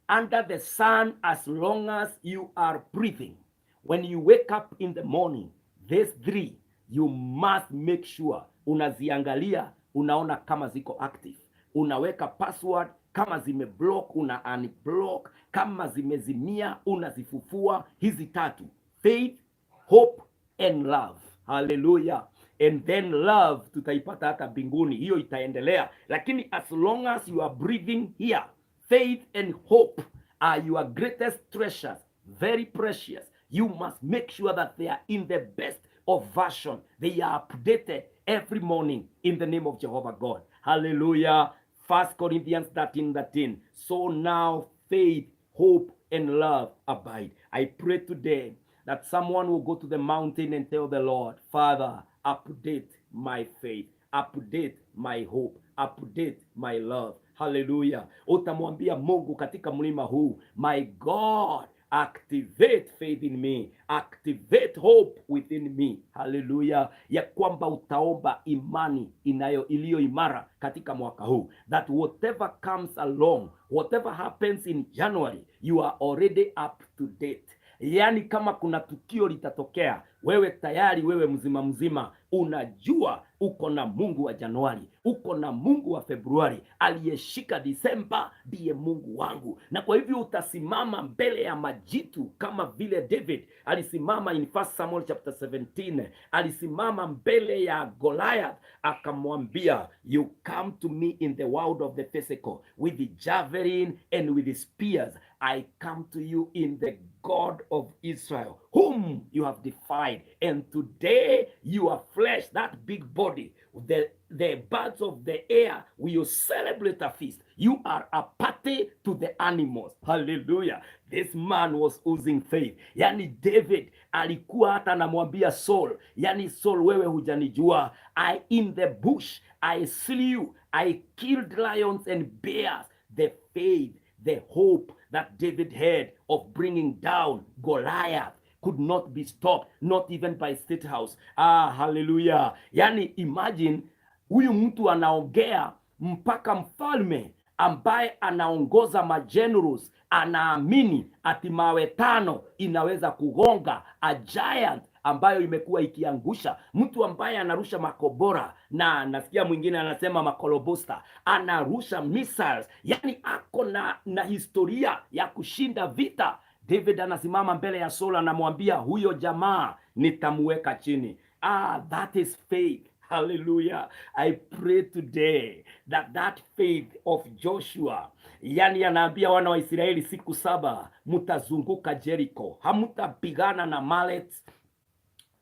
Under the sun, as long as you are breathing, when you wake up in the morning, these three you must make sure unaziangalia, unaona kama ziko active, unaweka password, kama zimeblock una unblock, kama zimezimia unazifufua. Hizi tatu, faith, hope and love. Hallelujah. And then love tutaipata hata mbinguni, hiyo itaendelea, lakini as long as you are breathing here, faith and hope are your greatest treasures, very precious. You must make sure that they are in the best of version. They are updated every morning in the name of Jehovah God. Hallelujah. First Corinthians 13:13. "So now faith, hope, and love abide." I pray today that someone will go to the mountain and tell the Lord, "Father, update my faith, update my hope, update my love." Hallelujah. Utamwambia Mungu katika mlima huu, "My God, Activate faith in me, activate hope within me. Haleluya, ya kwamba utaomba imani inayo iliyo imara katika mwaka huu, that whatever comes along, whatever happens in January, you are already up to date. Yaani kama kuna tukio litatokea, wewe tayari, wewe mzima mzima unajua uko na Mungu wa Januari, uko na Mungu wa Februari, aliyeshika Disemba ndiye Mungu wangu. Na kwa hivyo utasimama mbele ya majitu kama vile David alisimama in 1 Samuel chapter 17, alisimama mbele ya Goliath akamwambia, "You come to me in the world of the physical with the javelin and with the spears. I come to you in the God of Israel, whom you have defied. And today your flesh, that big body, the birds of the air will celebrate a feast. You are a party to the animals." Hallelujah. This man was oozing faith. Yani David alikuwa hata anamwambia Saul, yani Saul, wewe hujanijua. I in the bush, I slew, I killed lions and bears. The faith, the hope that David had of bringing down Goliath could not be stopped, not even by State House. Ah, hallelujah. Yani imagine huyu mtu anaongea mpaka mfalme ambaye anaongoza magenerals anaamini ati mawe 5 inaweza kugonga a giant ambayo imekuwa ikiangusha mtu ambaye anarusha makobora, na nasikia mwingine anasema makolobosta, anarusha missiles, yani ako na historia ya kushinda vita. David anasimama mbele ya Saul anamwambia, "Huyo jamaa nitamuweka chini." Ah, that is faith. Hallelujah. I pray today that that faith of Joshua, yani anaambia wana wa Israeli, siku 7 mtazunguka Jericho, hamutapigana na mallets,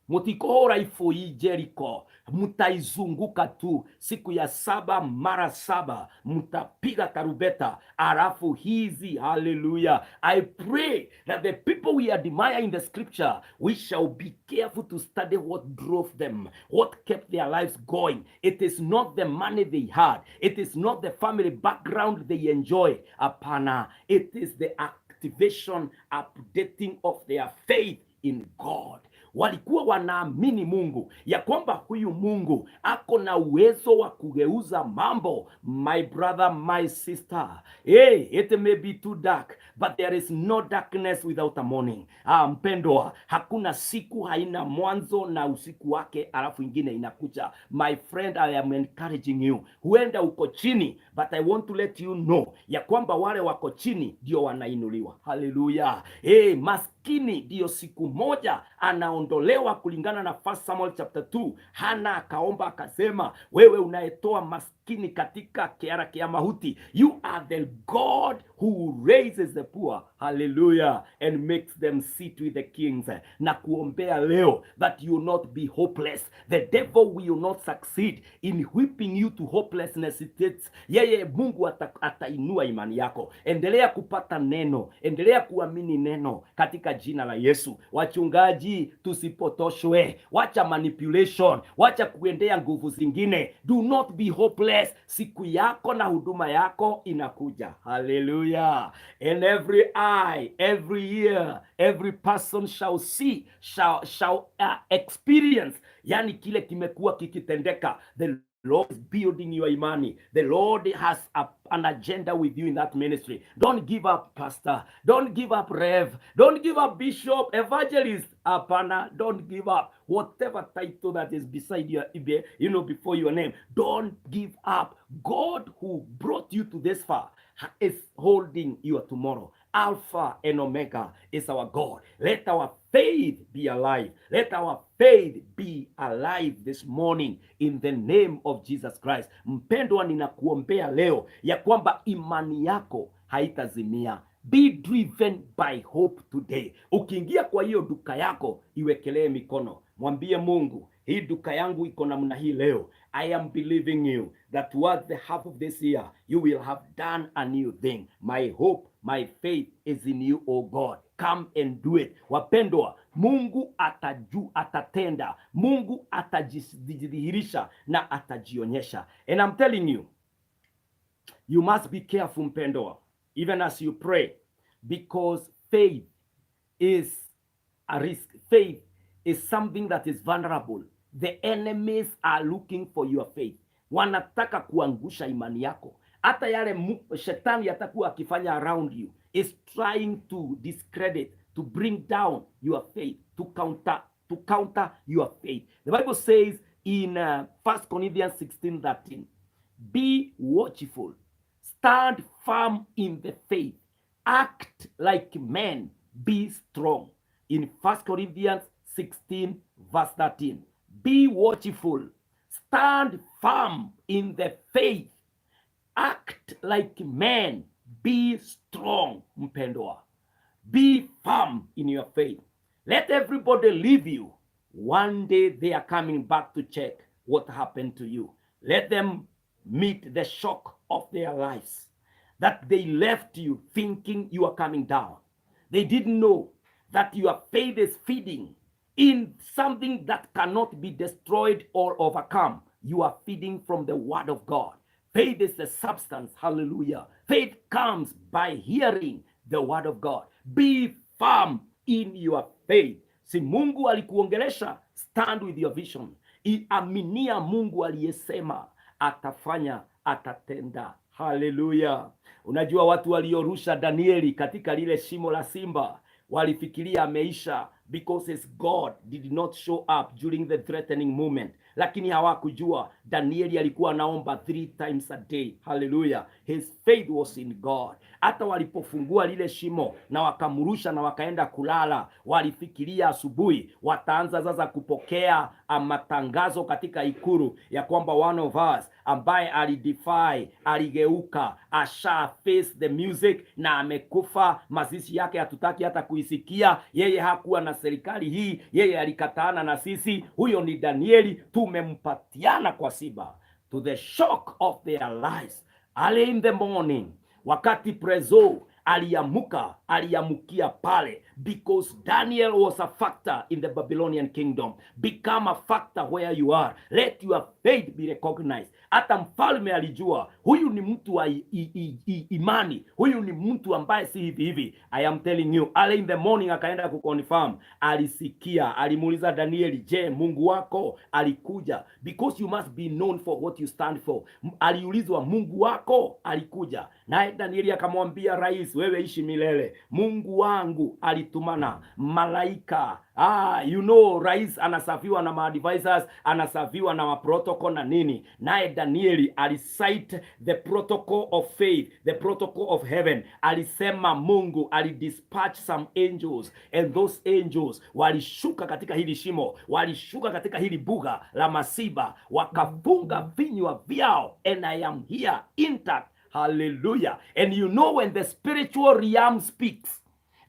mutikohora ifoi Jericho, mtaizunguka tu siku ya 7 mara 7, mtapiga tarubeta. Alafu hizi, haleluya. I pray that the people we admire in the scripture, we shall be careful to study what drove them, what kept their lives going. It is not the money they had, it is not the family background they enjoy. Hapana, it is the activation, updating of their faith in God. Walikuwa wanaamini Mungu ya kwamba huyu Mungu ako na uwezo wa kugeuza mambo. My brother, my sister, hey, it may be too dark, but there is no darkness without a morning. Ah, mpendwa, hakuna siku haina mwanzo na usiku wake, alafu ingine inakuja. My friend, I am encouraging you. Huenda uko chini, but I want to let you know ya kwamba wale wako chini ndio wanainuliwa. Haleluya. Hey, maskini ndiyo siku moja anaondolewa kulingana na 1 Samuel chapter 2. Hana akaomba akasema, "Wewe unayetoa maskini katika kiara kia mahuti, you are the God who raises the poor, hallelujah, and makes them sit with the kings." Na kuombea leo that you will not be hopeless. The devil will not succeed in whipping you to hopelessness states. Yeye Mungu atainua imani yako. Endelea kupata neno, endelea kuamini neno katika jina la Yesu. Wachungaji, tusipotoshwe, wacha manipulation, wacha kuendea nguvu zingine. Do not be hopeless. Siku yako na huduma yako inakuja. Haleluya. And every eye, every ear, every person shall see, shall experience, yani kile kimekuwa kikitendeka. The Lord is building your imani. The Lord has an agenda with you in that ministry. Don't give up, pastor. Don't give up, rev. Don't give up, bishop, evangelist. Hapana, don't give up. Whatever title that is beside your, before your name, don't give up. God who brought you to this far is holding your tomorrow. Alpha and Omega is our God. Let our faith be alive. Let our faith be alive this morning in the name of Jesus Christ. Mpendwa, ninakuombea leo ya kwamba imani yako haitazimia. Be driven by hope today. Ukiingia kwa hiyo duka yako, iwekelee mikono, mwambie Mungu, "Hii duka yangu iko namna hii leo. I am believing you that towards the half of this year you will have done a new thing. My hope, my faith is in you, oh God. Come and do it." Wapendwa, Mungu ataju, atatenda. Mungu atajidhihirisha na atajionyesha. And I'm telling you, you must be careful, mpendwa, even as you pray, because faith is a risk. Faith is something that is vulnerable. The enemies are looking for your faith. Wanataka kuangusha imani yako. Hata yale shetani atakuwa akifanya around you is trying to discredit, to bring down your faith, to counter your faith. The Bible says in 1 Corinthians 16:13, "Be watchful, stand firm in the faith, act like men, be strong." In 1 Corinthians 16, verse 13, "Be watchful, stand firm in the faith, act like men, be strong." Mpendwa, be firm in your faith. Let everybody leave you. One day they are coming back to check what happened to you. Let them meet the shock of their lives that they left you thinking you are coming down. They didn't know that your faith is feeding in something that cannot be destroyed or overcome. You are feeding from the word of God. Faith is the substance. Hallelujah. Faith comes by hearing the word of God. Be firm in your faith. Si Mungu alikuongelesha? Stand with your vision. Aminia Mungu aliyesema atafanya, atatenda. Haleluya. Unajua, watu waliorusha Danieli katika lile shimo la simba walifikiria ameisha because his God did not show up during the threatening moment, lakini hawakujua Danieli alikuwa anaomba three times a day. Haleluya, his faith was in God. Hata walipofungua lile shimo na wakamrusha na wakaenda kulala, walifikiria asubuhi wataanza sasa kupokea matangazo katika ikulu ya kwamba one of us ambaye alidefy, aligeuka, asha face the music na amekufa. Mazishi yake hatutaki hata kuisikia. Yeye hakuwa na serikali hii, yeye alikataana na sisi. Huyo ni Danieli, tumempatiana kwa simba. To the shock of their lives, early in the morning, wakati prezo aliamuka, aliamukia pale because Daniel was a factor in the Babylonian kingdom. Become a factor where you are. Let your faith be recognized. Hata mfalme alijua huyu ni mtu wa imani, huyu ni mtu ambaye si hivi hivi. I am telling you, early in the morning akaenda kuconfirm, alisikia, alimuuliza Danieli, "Je, Mungu wako alikuja?" Because you must be known for what you stand for. Aliulizwa, "Mungu wako alikuja?" Naye Danieli akamwambia rais, "Wewe ishi milele. Mungu wangu alitumana malaika." Ah, rais anaserviwa na maadvisors, anaserviwa na maprotocol na nini. Naye Danieli alicite the protocol of faith, the protocol of heaven. Alisema Mungu alidispatch some angels and those angels walishuka katika hili shimo, walishuka katika hili buga la masimba, wakafunga vinywa vyao, and I am here intact. Hallelujah. And you know, when the spiritual realm speaks,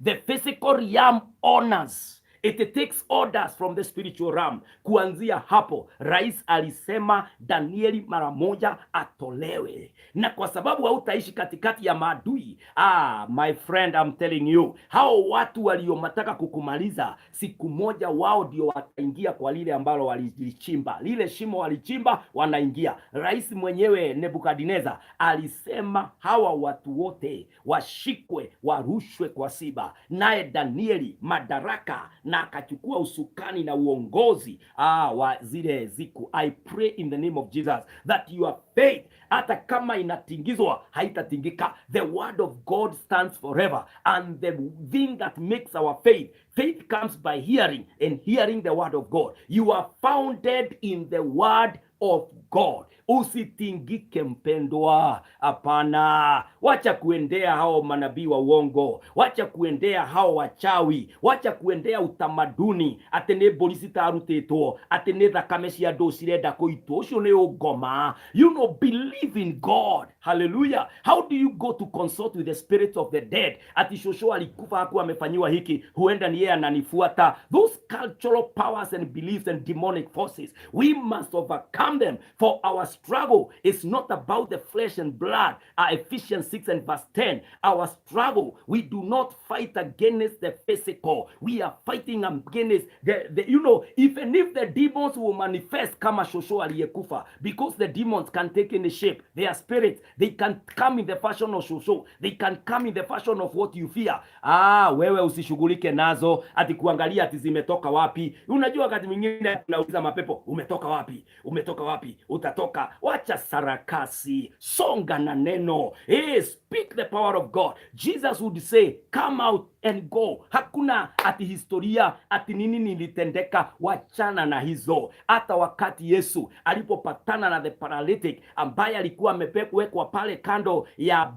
the physical realm honors. It takes orders from the spiritual realm. Kuanzia hapo, rais alisema Danieli mara moja atolewe, na kwa sababu hautaishi katikati ya maadui. Ah, my friend, I'm telling you, hao watu waliotaka kukumaliza, siku moja wao ndio wataingia kwa lile ambalo walichimba, lile shimo walichimba, wanaingia. Rais mwenyewe Nebukadneza alisema hawa watu wote washikwe, warushwe kwa simba, naye Danieli madaraka na akachukua usukani na uongozi wa zile siku. I pray in the name of Jesus that your faith, hata kama inatingizwa, haitatingika. The word of God stands forever, and the thing that makes our faith, faith comes by hearing and hearing the word of God. You are founded in the word of God. Usitingike, mpendwa, hapana. Wacha kuendea hao manabii wa uongo, wacha kuendea hao wachawi, wacha kuendea utamaduni atĩ nĩ mbũri citarutĩtwo, atĩ nĩ thakame cia andũ cirenda kũitwo. Ũcio nĩ ũngoma. Believe in God. Hallelujah. How do you go to consult with the spirit of the dead? Ati shosho alikufa, hakuwa amefanyiwa hiki, huenda ni yeye ananifuata. Those cultural powers and beliefs and demonic forces, we must overcome them, for For our struggle is not about the flesh and blood. Ephesians 6 and verse 10. Our struggle, we do not fight against the physical. We are fighting against the, even if the demons will manifest kama shosho aliyekufa, because the demons can take any shape. They are spirits. They can come in the fashion of shosho. They can come in the fashion of what you fear. Ah, wewe usishughulike nazo ati kuangalia ati zimetoka wapi. Unajua wakati mwingine tunauliza mapepo, umetoka wapi? Umetoka wapi? Utatoka. Wacha sarakasi, songa na neno. Hey, speak the power of God. Jesus would say, "Come out and go." Hakuna ati historia ati nini nilitendeka, wachana na hizo. Hata wakati Yesu alipopatana na the paralytic ambaye alikuwa amewekwa pale kando ya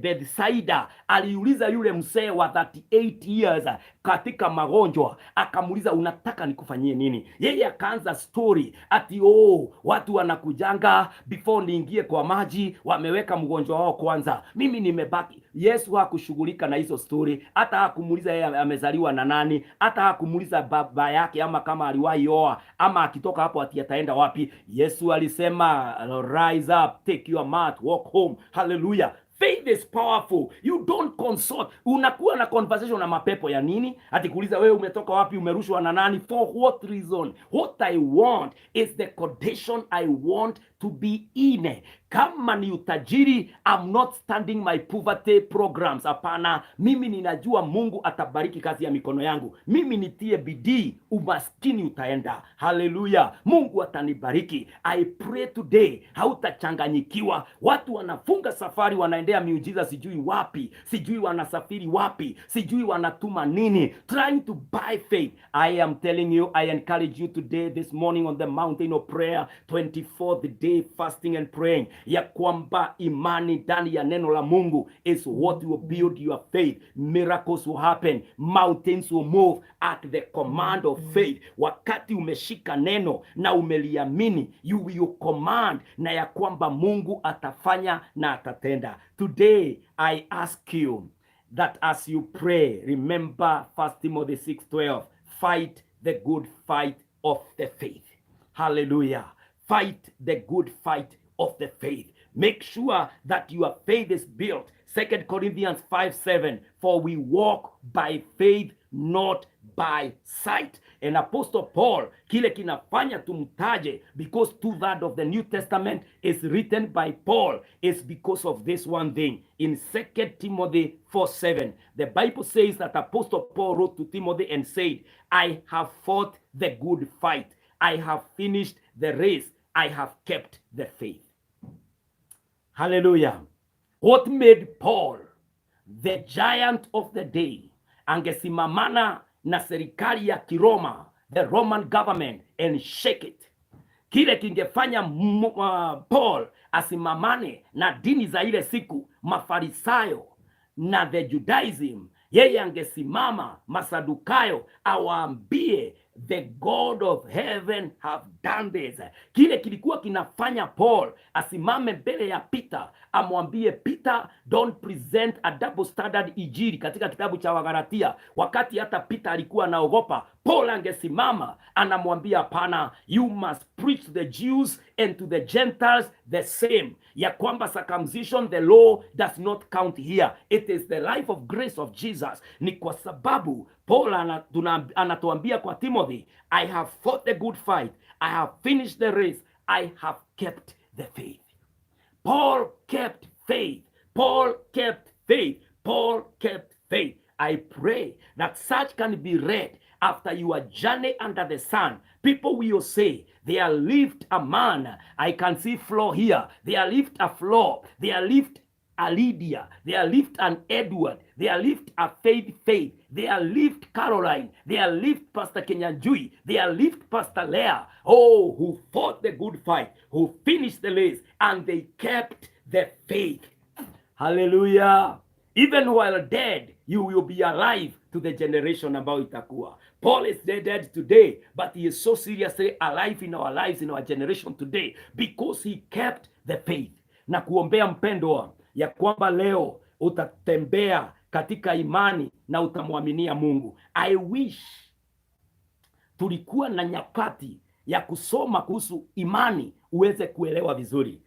Bethsaida, aliuliza yule mzee wa 38 years katika magonjwa, akamuuliza, "Unataka nikufanyie nini?" Yeye akaanza story ati, "Oh, watu wanakujanga before niingie kwa maji, wameweka mgonjwa wao kwanza, mimi nimebaki." Yesu hakushughulika na hizo story, hata hakumuuliza yeye amezaliwa na nani, hata hakumuuliza baba yake ama kama aliwahi oa ama akitoka hapo ati ataenda wapi. Yesu alisema, "Rise up, take your mat, walk home." Hallelujah. Faith is powerful. You don't consult. Unakuwa na conversation na mapepo ya nini? Ati kuuliza wewe umetoka wapi, umerushwa na nani? For what reason? What I want is the condition I want to be in. Kama ni utajiri, I'm not standing my poverty programs. Hapana, mimi ninajua Mungu atabariki kazi ya mikono yangu. Mimi nitie bidii, umaskini utaenda. Haleluya, Mungu atanibariki. I pray today, hautachanganyikiwa. Watu wanafunga safari, wanaendea miujiza sijui wapi, sijui wanasafiri wapi, sijui wanatuma nini, trying to buy faith. I am telling you, I encourage you today, this morning on the mountain of prayer, 24th day fasting and praying, ya kwamba imani ndani ya neno la Mungu is what will build your faith. Miracles will happen, mountains will move at the command of faith. Wakati umeshika neno na umeliamini, you will command na ya kwamba Mungu atafanya na atatenda. Today I ask you that as you pray, remember 1 Timothy 6:12, fight the good fight of the faith. Hallelujah. Fight the good fight of the faith. Make sure that your faith is built. 2 Corinthians 5:7, for we walk by faith, not by sight. And Apostle Paul, kile kinafanya tumtaje, because two-thirds of the New Testament is written by Paul, is because of this one thing. In 2 Timothy 4:7, the Bible says that Apostle Paul wrote to Timothy and said, "I have fought the good fight. I have finished the race. I have kept the faith." Hallelujah. What made Paul the giant of the day, angesimamana na serikali ya Kiroma, the Roman government, and shake it? Kile kingefanya Paul asimamane na dini za ile siku, Mafarisayo na the Judaism, yeye angesimama Masadukayo awaambie, "The God of heaven have done this." Kile kilikuwa kinafanya Paul asimame mbele ya Peter amwambie Peter, "Don't present a double standard injili," katika kitabu cha Wagalatia, wakati hata Peter alikuwa anaogopa, Paul angesimama anamwambia hapana, you must preach to the Jews and to the Gentiles the same, ya kwamba circumcision, the law does not count here, it is the life of grace of Jesus. Ni kwa sababu Paul anatuambia kwa Timothy, "I have fought the good fight, I have finished the race, I have kept the faith." Paul kept faith. Paul kept faith. Paul kept faith. I pray that such can be read after your journey under the sun. People will say, "There lived a man." I can see Flo here. There lived a Flo. There lived a Lydia. There lived an Edward. There lived a Faith Faith. There lived Caroline. There lived Pastor Kenyanjui. There lived Pastor Leah. Oh, who fought the good fight, who finished the race, and they kept the faith. Hallelujah. Even while dead, you will be alive to the generation ambayo itakuwa. Paul is dead today, but he is so seriously alive in our lives, in our generation today, because he kept the faith. Na kuombea, mpendwa, ya kwamba leo utatembea katika imani na utamwaminia Mungu. I wish tulikuwa na nyakati ya kusoma kuhusu imani. uweze kuelewa vizuri.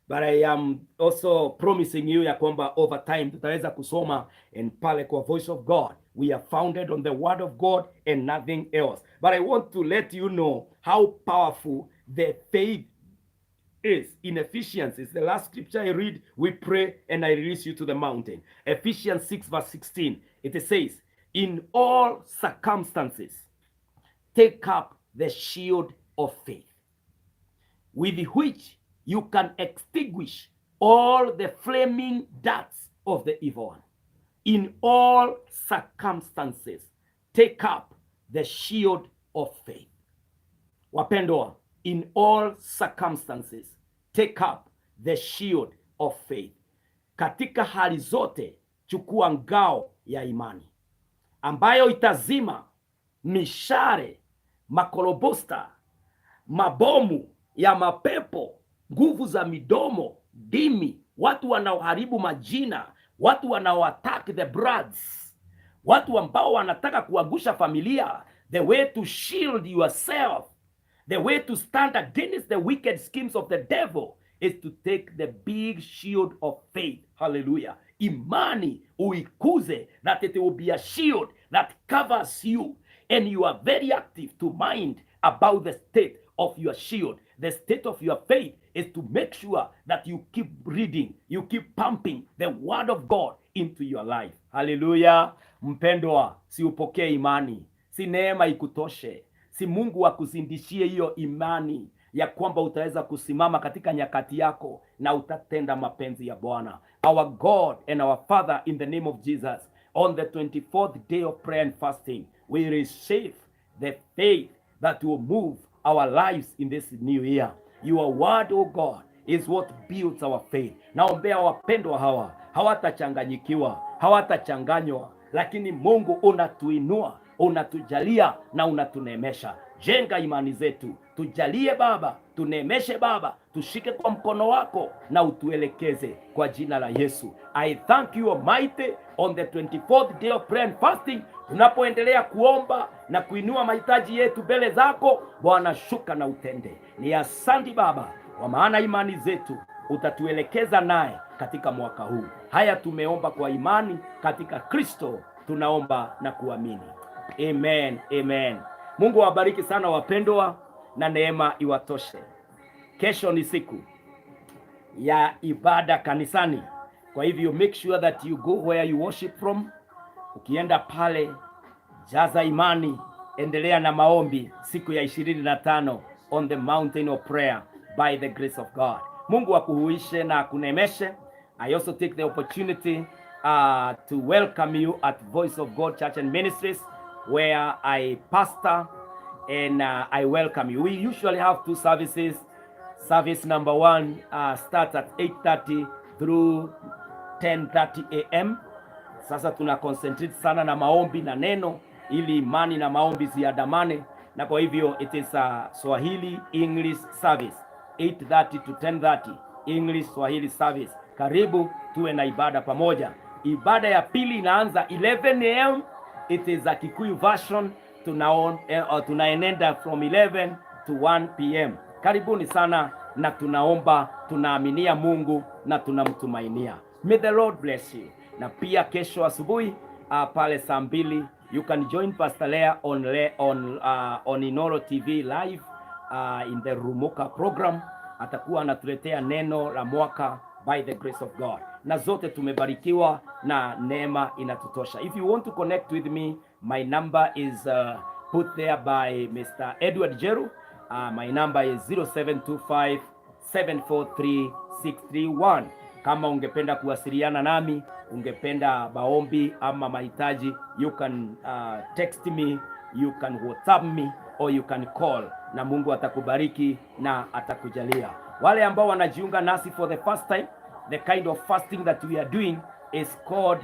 But I am also promising you ya kwamba over time tutaweza kusoma, and pale kwa Voice of God we are founded on the word of God and nothing else. But I want to let you know how powerful the faith is in Ephesians. It's the last scripture I read. We pray and I release you to the mountain. Ephesians 6 verse 16. It says, "In all circumstances, take up the shield of faith, with which you can extinguish all the flaming darts of the evil one." In all circumstances, take up the shield of faith. Wapendwa, in all circumstances, take up the shield of faith. Katika hali zote, chukua ngao ya imani ambayo itazima mishale, makorobosta, mabomu ya mapepo, nguvu za midomo, ndimi, watu wanaoharibu majina, watu wanaoattack the brands, watu ambao wanataka kuangusha familia. The way to shield yourself, the way to stand against the wicked schemes of the devil is to take the big shield of faith. Hallelujah. Imani uikuze, that it will be a shield that covers you, and you are very active to mind about the state of your shield. The state of your faith is to make sure that you keep reading, you keep pumping the word of God into your life. Hallelujah. Mpendwa, si upokee imani, si neema ikutoshe, si Mungu akuzidishie hiyo imani ya kwamba utaweza kusimama katika nyakati yako na utatenda mapenzi ya Bwana. Our God and our Father, in the name of Jesus, on the 24th day of prayer and fasting, we receive the faith that will move our lives in this new year. Your word, oh God, is what builds our faith. Naombea wapendwa hawa, hawatachanganyikiwa, hawatachanganywa, lakini Mungu unatuinua, unatujalia na unatuneemesha. Jenga imani zetu, tujalie Baba, tuneemeshe Baba, tushike kwa mkono wako na utuelekeze kwa jina la Yesu. I thank you, Almighty, on the 24th day of prayer and fasting, tunapoendelea kuomba na kuinua mahitaji yetu mbele zako Bwana, shuka na utende. Ni asanti Baba, kwa maana imani zetu utatuelekeza naye katika mwaka huu. Haya tumeomba kwa imani katika Kristo, tunaomba na kuamini. Amen, amen. Mungu awabariki sana wapendwa, na neema iwatoshe. Kesho ni siku ya ibada kanisani, kwa hivyo make sure that you go where you worship from. Ukienda pale, jaza imani, endelea na maombi siku ya 25 on the mountain of prayer by the grace of God. Mungu akuhuishe na akuneemeshe. I also take the opportunity to welcome you at Voice of God Church and Ministries, where I pastor, and I welcome you. We usually have two services. Service number one starts at 8:30 through 10:30 a.m. Sasa tuna concentrate sana na maombi na neno ili imani na maombi ziandamane, na kwa hivyo it is a Swahili English service, 8:30 to 10:30, English Swahili service. Karibu tuwe na ibada pamoja. Ibada ya pili inaanza 11 a.m. It is a Kikuyu version. Tunaenenda from 11 to 1 p.m. Karibuni sana na tunaomba, tunaaminia Mungu na tunamtumainia. May the Lord bless you. Na pia kesho asubuhi pale saa 2 you can join Pastor Leah on Inoro TV live in the Rumuka program. Atakuwa anatuletea neno la mwaka by the grace of God, na zote tumebarikiwa na neema inatutosha. If you want to connect with me, my number is put there by Mr. Edward Jeru. My number is 0725 743 631. Kama ungependa kuwasiliana nami, ungependa maombi ama mahitaji, you can text me, you can WhatsApp me or you can call, na Mungu atakubariki na atakujalia. Wale ambao wanajiunga nasi for the first time, the kind of fasting that we are doing is called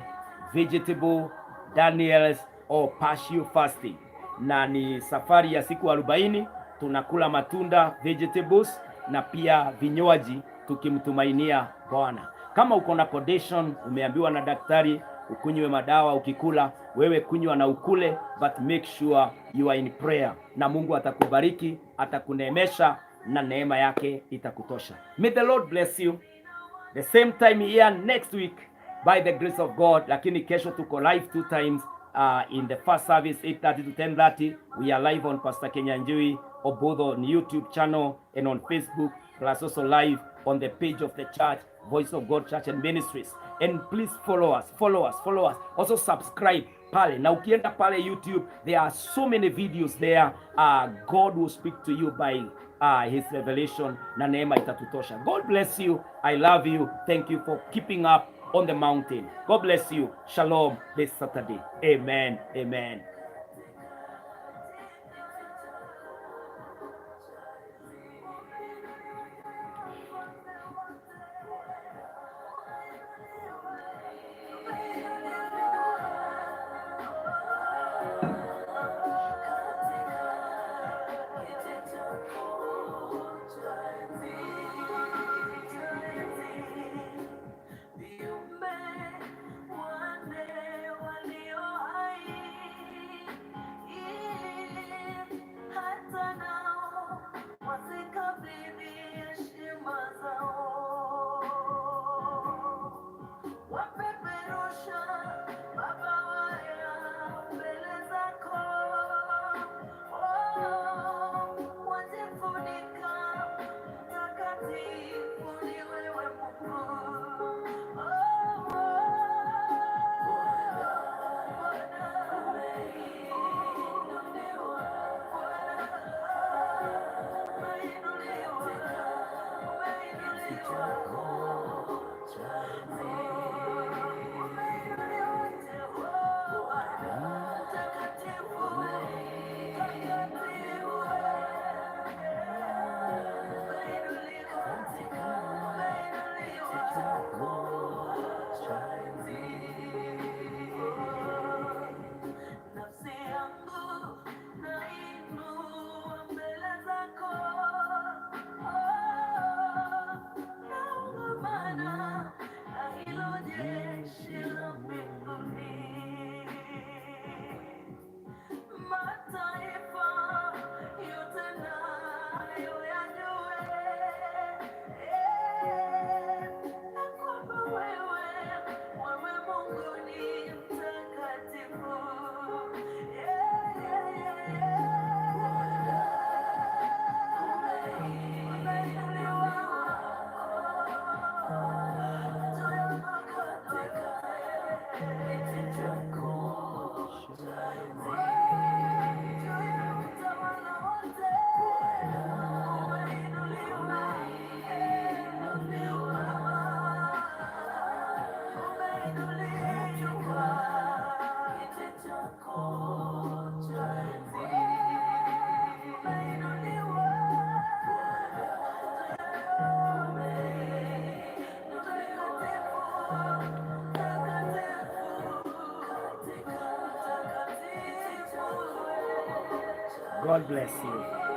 vegetable Daniels or partial fasting, na ni safari ya siku 40. Tunakula matunda, vegetables na pia vinywaji tukimtumainia Bwana. Kama uko na condition, umeambiwa na daktari ukunywe madawa, ukikula wewe kunywa na ukule, but make sure you are in prayer, na Mungu atakubariki, atakuneemesha na neema yake itakutosha. May the Lord bless you. The same time here next week by the grace of God, lakini kesho tuko live two times, in the first service 8:30 to 10:30. We are live on Pastor Kenyanjui Obudho on YouTube channel and on Facebook, plus also live on the page of the church, Voice of God Church and Ministries. And please follow us, follow us, follow us. Also subscribe pale, na ukienda pale YouTube, there are so many videos there. God will speak to you by his revelation, na neema itatutosha. God bless you. I love you. Thank you for keeping up on the mountain. God bless you. Shalom this Saturday. Amen. Amen. Viumbe wanne walio hai, hata nao wazikabidhi heshima zao, wapeperusha mabawa yao mbele zako, oh, wajifunika mtakatifu ni wewe Mungu. Oh, Bwana, umeinuliwa, Bwana, umeinuliwa, umeinuliwa, umeinuliwa Jehova, mtakatifu, mtakatifu, umeinuliwa, umeinuliwa. Nafsi yangu nainua mbele zako, oh, naungana na hilo jeshi la mbinguni. Mataifa yote nayo yajue, ya kwamba wewe, wewe Mungu ni mtakatifu. Yeah. Umeinuliwa, juu ya makabila, kiti chako cha enzi, juu ya utawala wote, umeinuliwa, umeinuliwa, umeinuliwa, kiti chako cha enzi, umeinuliwa, mtakatifu, mtakatifu, mtakatifu. God bless you.